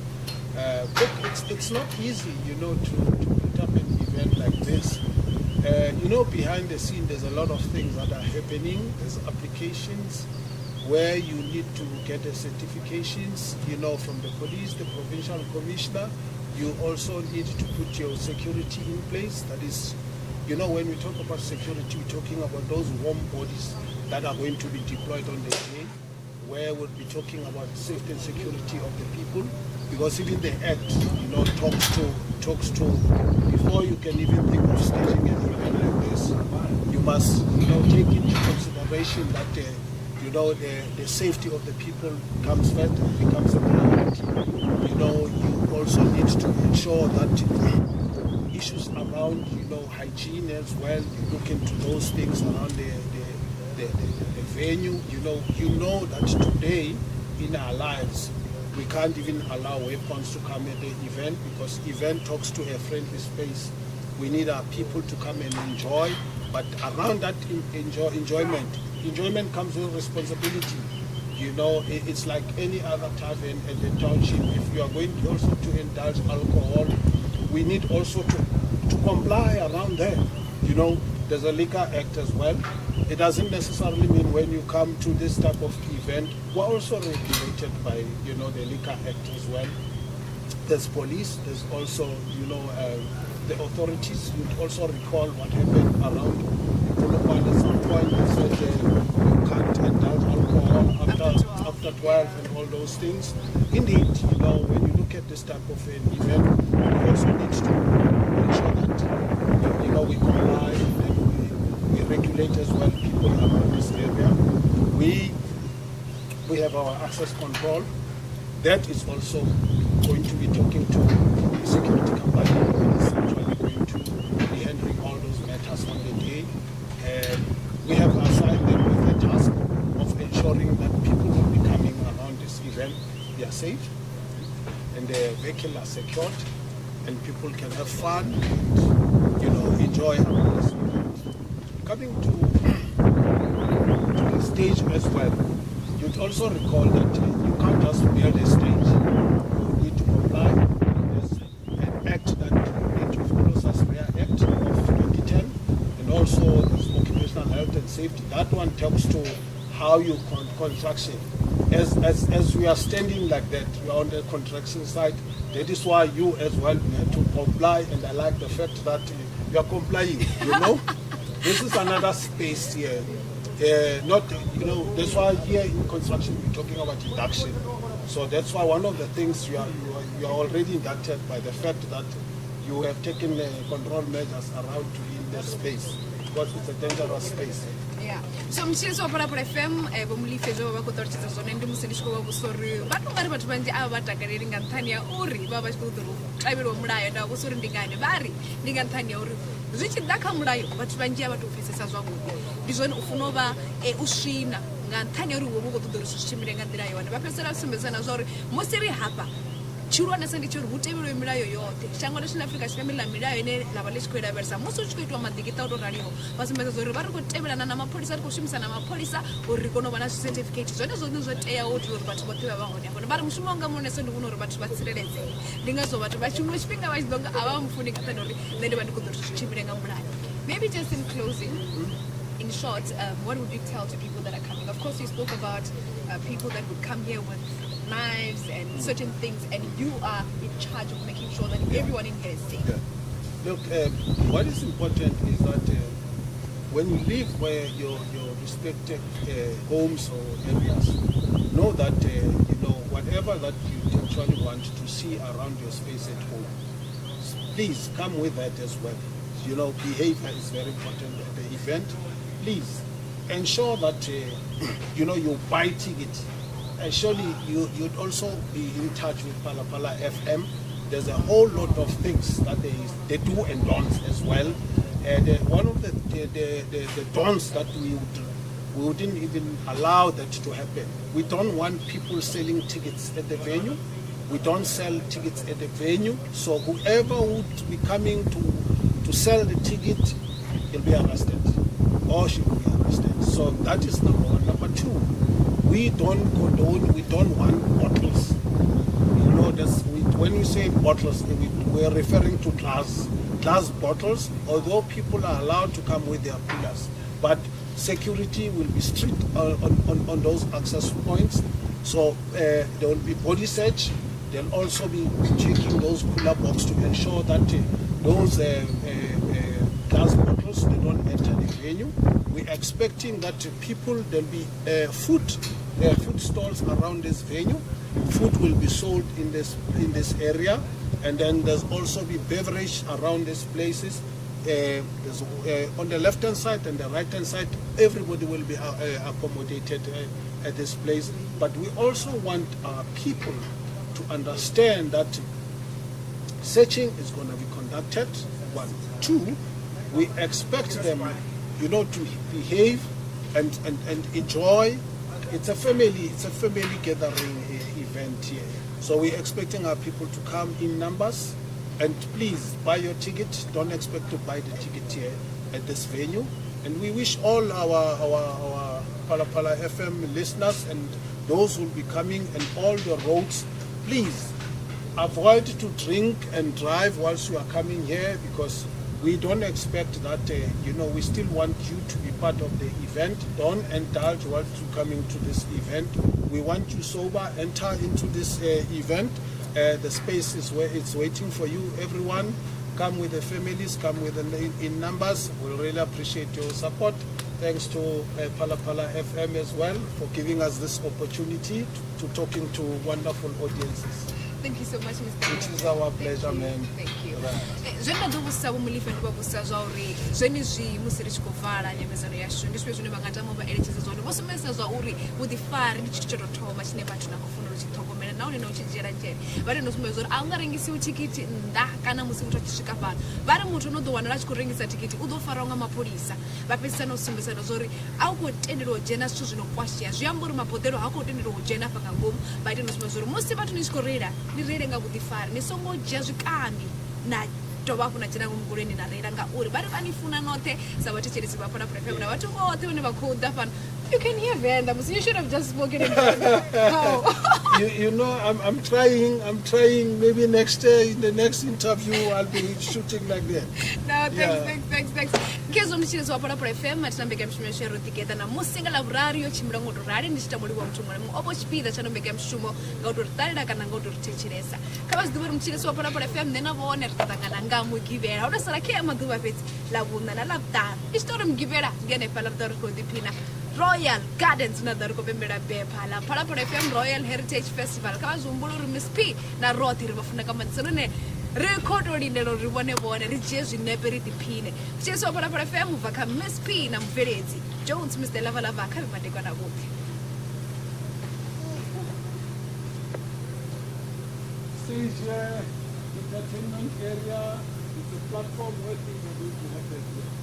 But it's not easy, you know, to put up an event like this. You know, behind the scene, there's a lot of things that are happening. There's applications where you need to get the certifications, you know, from the police, the provincial commissioner. You also need to put your security in place. That is, you know, when we talk about security, we're talking about those warm bodies that are going to be deployed on the day, where we'll be talking about safety and security of the people, because even the act, you know, talks to before you can even think of staging an event like this, you must, you know, take into consideration that you know, the safety of the people comes first and becomes a priority. You know, you also need to ensure that issues around, you know, hygiene as well. You look into those things around the venue. You know that today in our lives, we can't even allow weapons to come at the event, because event talks to a friendly space. We need our people to come and enjoy, but around that enjoyment comes with responsibility. You know, it's like any other tavern at the township. If you are going also to indulge alcohol, we need also to comply around there. You know, there's a Liquor Act as well. It doesn't necessarily mean when you come to this type of event, we're also regulated by, you know, the Liquor Act as well. There's police, there's also, you know, the authorities. You'd also recall what happened around Polokwane. At some point they said you can't indulge alcohol after 12 and all those things. Indeed, you know, when you look at this type of an event, we also need to ensure that, you know, we comply and we regulate as well people around this area. We have our access control. That is also going to be talking to the security company that is actually going to be handling all those matters on the day. We have assigned them with the task of ensuring that people will be coming around this event, they are safe and their vehicle are secured, and people can have fun and, you know, enjoy around this event. Coming to the stage as well, you'd also recall that you can't just build a stage. You need to comply. There's an act that you need to follow, SASRIA Act of 2010. safety. That one talks to how you construction. As we are standing like that, we are on the construction site. That is why you as well have to comply, and I like the fact that you are complying, you know. This is another space here. Not, you know, that's why here in construction we're talking about induction. So that's why one of the things you are already inducted by the fact that you have taken control measures around to be in that space, because it's a dangerous space. Yeah. So mutshilisi wa Phalaphala FM Vho Molefe zwe vha vha khou ṱalutshedza zwone ndi musi ndi tshi khou vha vhudzisa uri vha tou nga ri vhathu vhanzhi a vha takaleli nga nṱhani ya uri vha vha tshi khou ṱoḓa uri tevheliwe mulayo. Nda vha vhudzisa uri ndi ngani, vha ri ndi nga nṱhani ya uri zwi tshi ḓa kha mulayo vhathu vhanzhi a vha tou pfesesa zwavhuḓi. Ndi zwone u funa u vha u swina nga nṱhani ya uri vho vha khou ṱoḓa uri zwithu zwi tshimbile nga nḓila yone. Vha fhedzisela vha sumbedzisa na zwa uri musi ri hafha tshihulwanesa ndi tsha uri hu tevheliwe milayo yoṱhe. Shango ḽashu ḽa Afrika Tshipembe ḽa milayo ine ḽa vha ḽi tshi khou i lavhelesa musi hu tshi khou itiwa maḓikiṱa o tou raliho, vha sumbedza uri vha ri khou tevhelana na mapholisa, ri khou shumisana na mapholisa uri ri kone u vha na zwi-certificate zwone zwone zwo teaho u itela uri vhathu vhoṱhe vha vha hone hafho. Vha ri mushumo wanga muhulwanesa ndi vhona uri vhathu vha tsireledzee, ndi ngazwo vhathu vha tshiṅwe tshifhinga vha tshi ḓo nga a vha mufuni nga nṱhani ha uri nṋe ndi vha ndi khou ḓo uri zwi tshimbile nga mulayo. Maybe just in closing, in short, what would you tell to people that are coming? Of course, you spoke about people that would come here with knives and certain things, and you are in charge of making sure that everyone in here is safe. Yeah. Look, what is important is that when you leave where your respected homes or areas, know that you know whatever that you actually want to see around your space at home, please come with that as well. You know, behavior is very important at the event. Please ensure that you know you buy ticket. And surely you'd also be in touch with Phalaphala FM. There's a whole lot of things that they do and don'ts as well. And one of the don'ts that we wouldn't even allow that to happen. We don't want people selling tickets at the venue. We don't sell tickets at the venue. So whoever would be coming to sell the ticket, he'll be arrested, or she will be arrested. So that is number one. Number two, we don't condone, we don't want bottles. You know, when we say bottles, we're referring to glass bottles, although people are allowed to come with their coolers. But security will be strict on those access points. So there will be body search. They'll also be checking those cooler boxes to ensure that those glass bottles, they don't enter the venue. We're expecting that people, there'll be food stalls around this venue. Food will be sold in this area, and then there's also be beverage around these places. There's on the left hand side and the right hand side, everybody will be accommodated at this place. But we also want our people to understand that searching is going to be conducted. 1, 2, we expect them, you know, to behave and enjoy. It's a family gathering event here. So we're expecting our people to come in numbers. And please buy your ticket. Don't expect to buy the ticket here at this venue. And we wish all our Phalaphala FM listeners and those who will be coming and all the roads, please avoid to drink and drive whilst you are coming here, because we don't expect that, you know, we still want you to be part of the event. Don't indulge whilst you're coming to this event. We want you sober, enter into this event. The space is where it's waiting for you, everyone. Come with the families, come with the, in numbers. We'll really appreciate your support. Thanks to Phalaphala FM as well for giving us this opportunity to talking to wonderful audiences. Thank you so much, Mr. It is our pleasure, man. Thank you. Zwe nda ḓo vhudzisa Vho Molefe ndi vha vhudzisa zwa uri zwenezwi musi ri tshi khou vala nyambedzano yashu ndi zwifhio zwine vha nga tama u vha eletshedza zwone. Vho sumbedzisa zwa uri vhuḓifari ndi tshithu tsho tou thoma tshine vhathu na khou fanela u tshi ṱhogomela nahone na u tshi dzhiela nzhele. Vha ri no sumbedza uri a hu nga rengisiwi thikhithi nnḓa kana musi muthu a tshi swika fhano. Vha ri muthu no ḓo wanala a tshi khou rengisa thikhithi u ḓo farwa nga mapholisa. Vha fhedzisa na u sumbedzisa na zwa uri a u khou tendelwa u dzhena zwithu zwi no kwashea, zwi amba uri maboḓelo ha khou tendelwa u dzhena afha nga ngomu. Vha ite no sumbedza uri musi vhathu ni tshi khou reila ni reile nga vhuḓifari, ni songo dzhia zwikambi na dovha hafhu na dzhena ngomu goloini na reila, ngauri vha ri vha ni funa noṱhe sa vhathetshelesi vha Phalaphala FM na vhathu vhoṱhe vhane vha khou ḓa fhano. You can hear Venda. So you should have just spoken in Venda. How? You know, I'm trying, I'm trying. Maybe next year, in the next interview, I'll be shooting like that. No, thanks, Yeah. thanks, thanks, thanks. Khezwo mutshilisi wa Phalaphala FM athina mbekanyamushumo yashu ya ro ḓigeḓa ṋamusi nga ḽavhuraru yo tshimbila ngo to rali ndi tshi tama u livhuwa muthu muṅwe na muṅwe o vha u tshipiḓa tsha no mbekanyamushumo nga u to ri ṱalela kana nga u to ri thetshelesa. Kha vha zwi ḓivhe uri mutshilisi wa Phalaphala FM nṋe na vhone ri ḓo ṱangana nga mugivhela ho to sala khea maḓuvha fhedzi ḽavhuṋa na ḽavhuṱanu i tshi to uri mugivhela ndi hanefhaḽa ri ḓo ri khou ḓiphina Royal Gardens hune ḓa ri khou pembela bepha ḽa Phalaphala FM Royal Heritage Festival. Kha vha zwi humbule uri Miss P na roṱhe ri vha funa nga maanḓesa nahone ri khou tou lindela uri ri vhone vhone ri dzhie zwinepe ri ḓiphine. Mutshilisi wa Phalaphala FM u bva kha Miss P na mubveledzi Jones Mr Lavalava kha vhe madekwana avhuḓi. Stage here, entertainment area, it's a platform where things are going to happen here.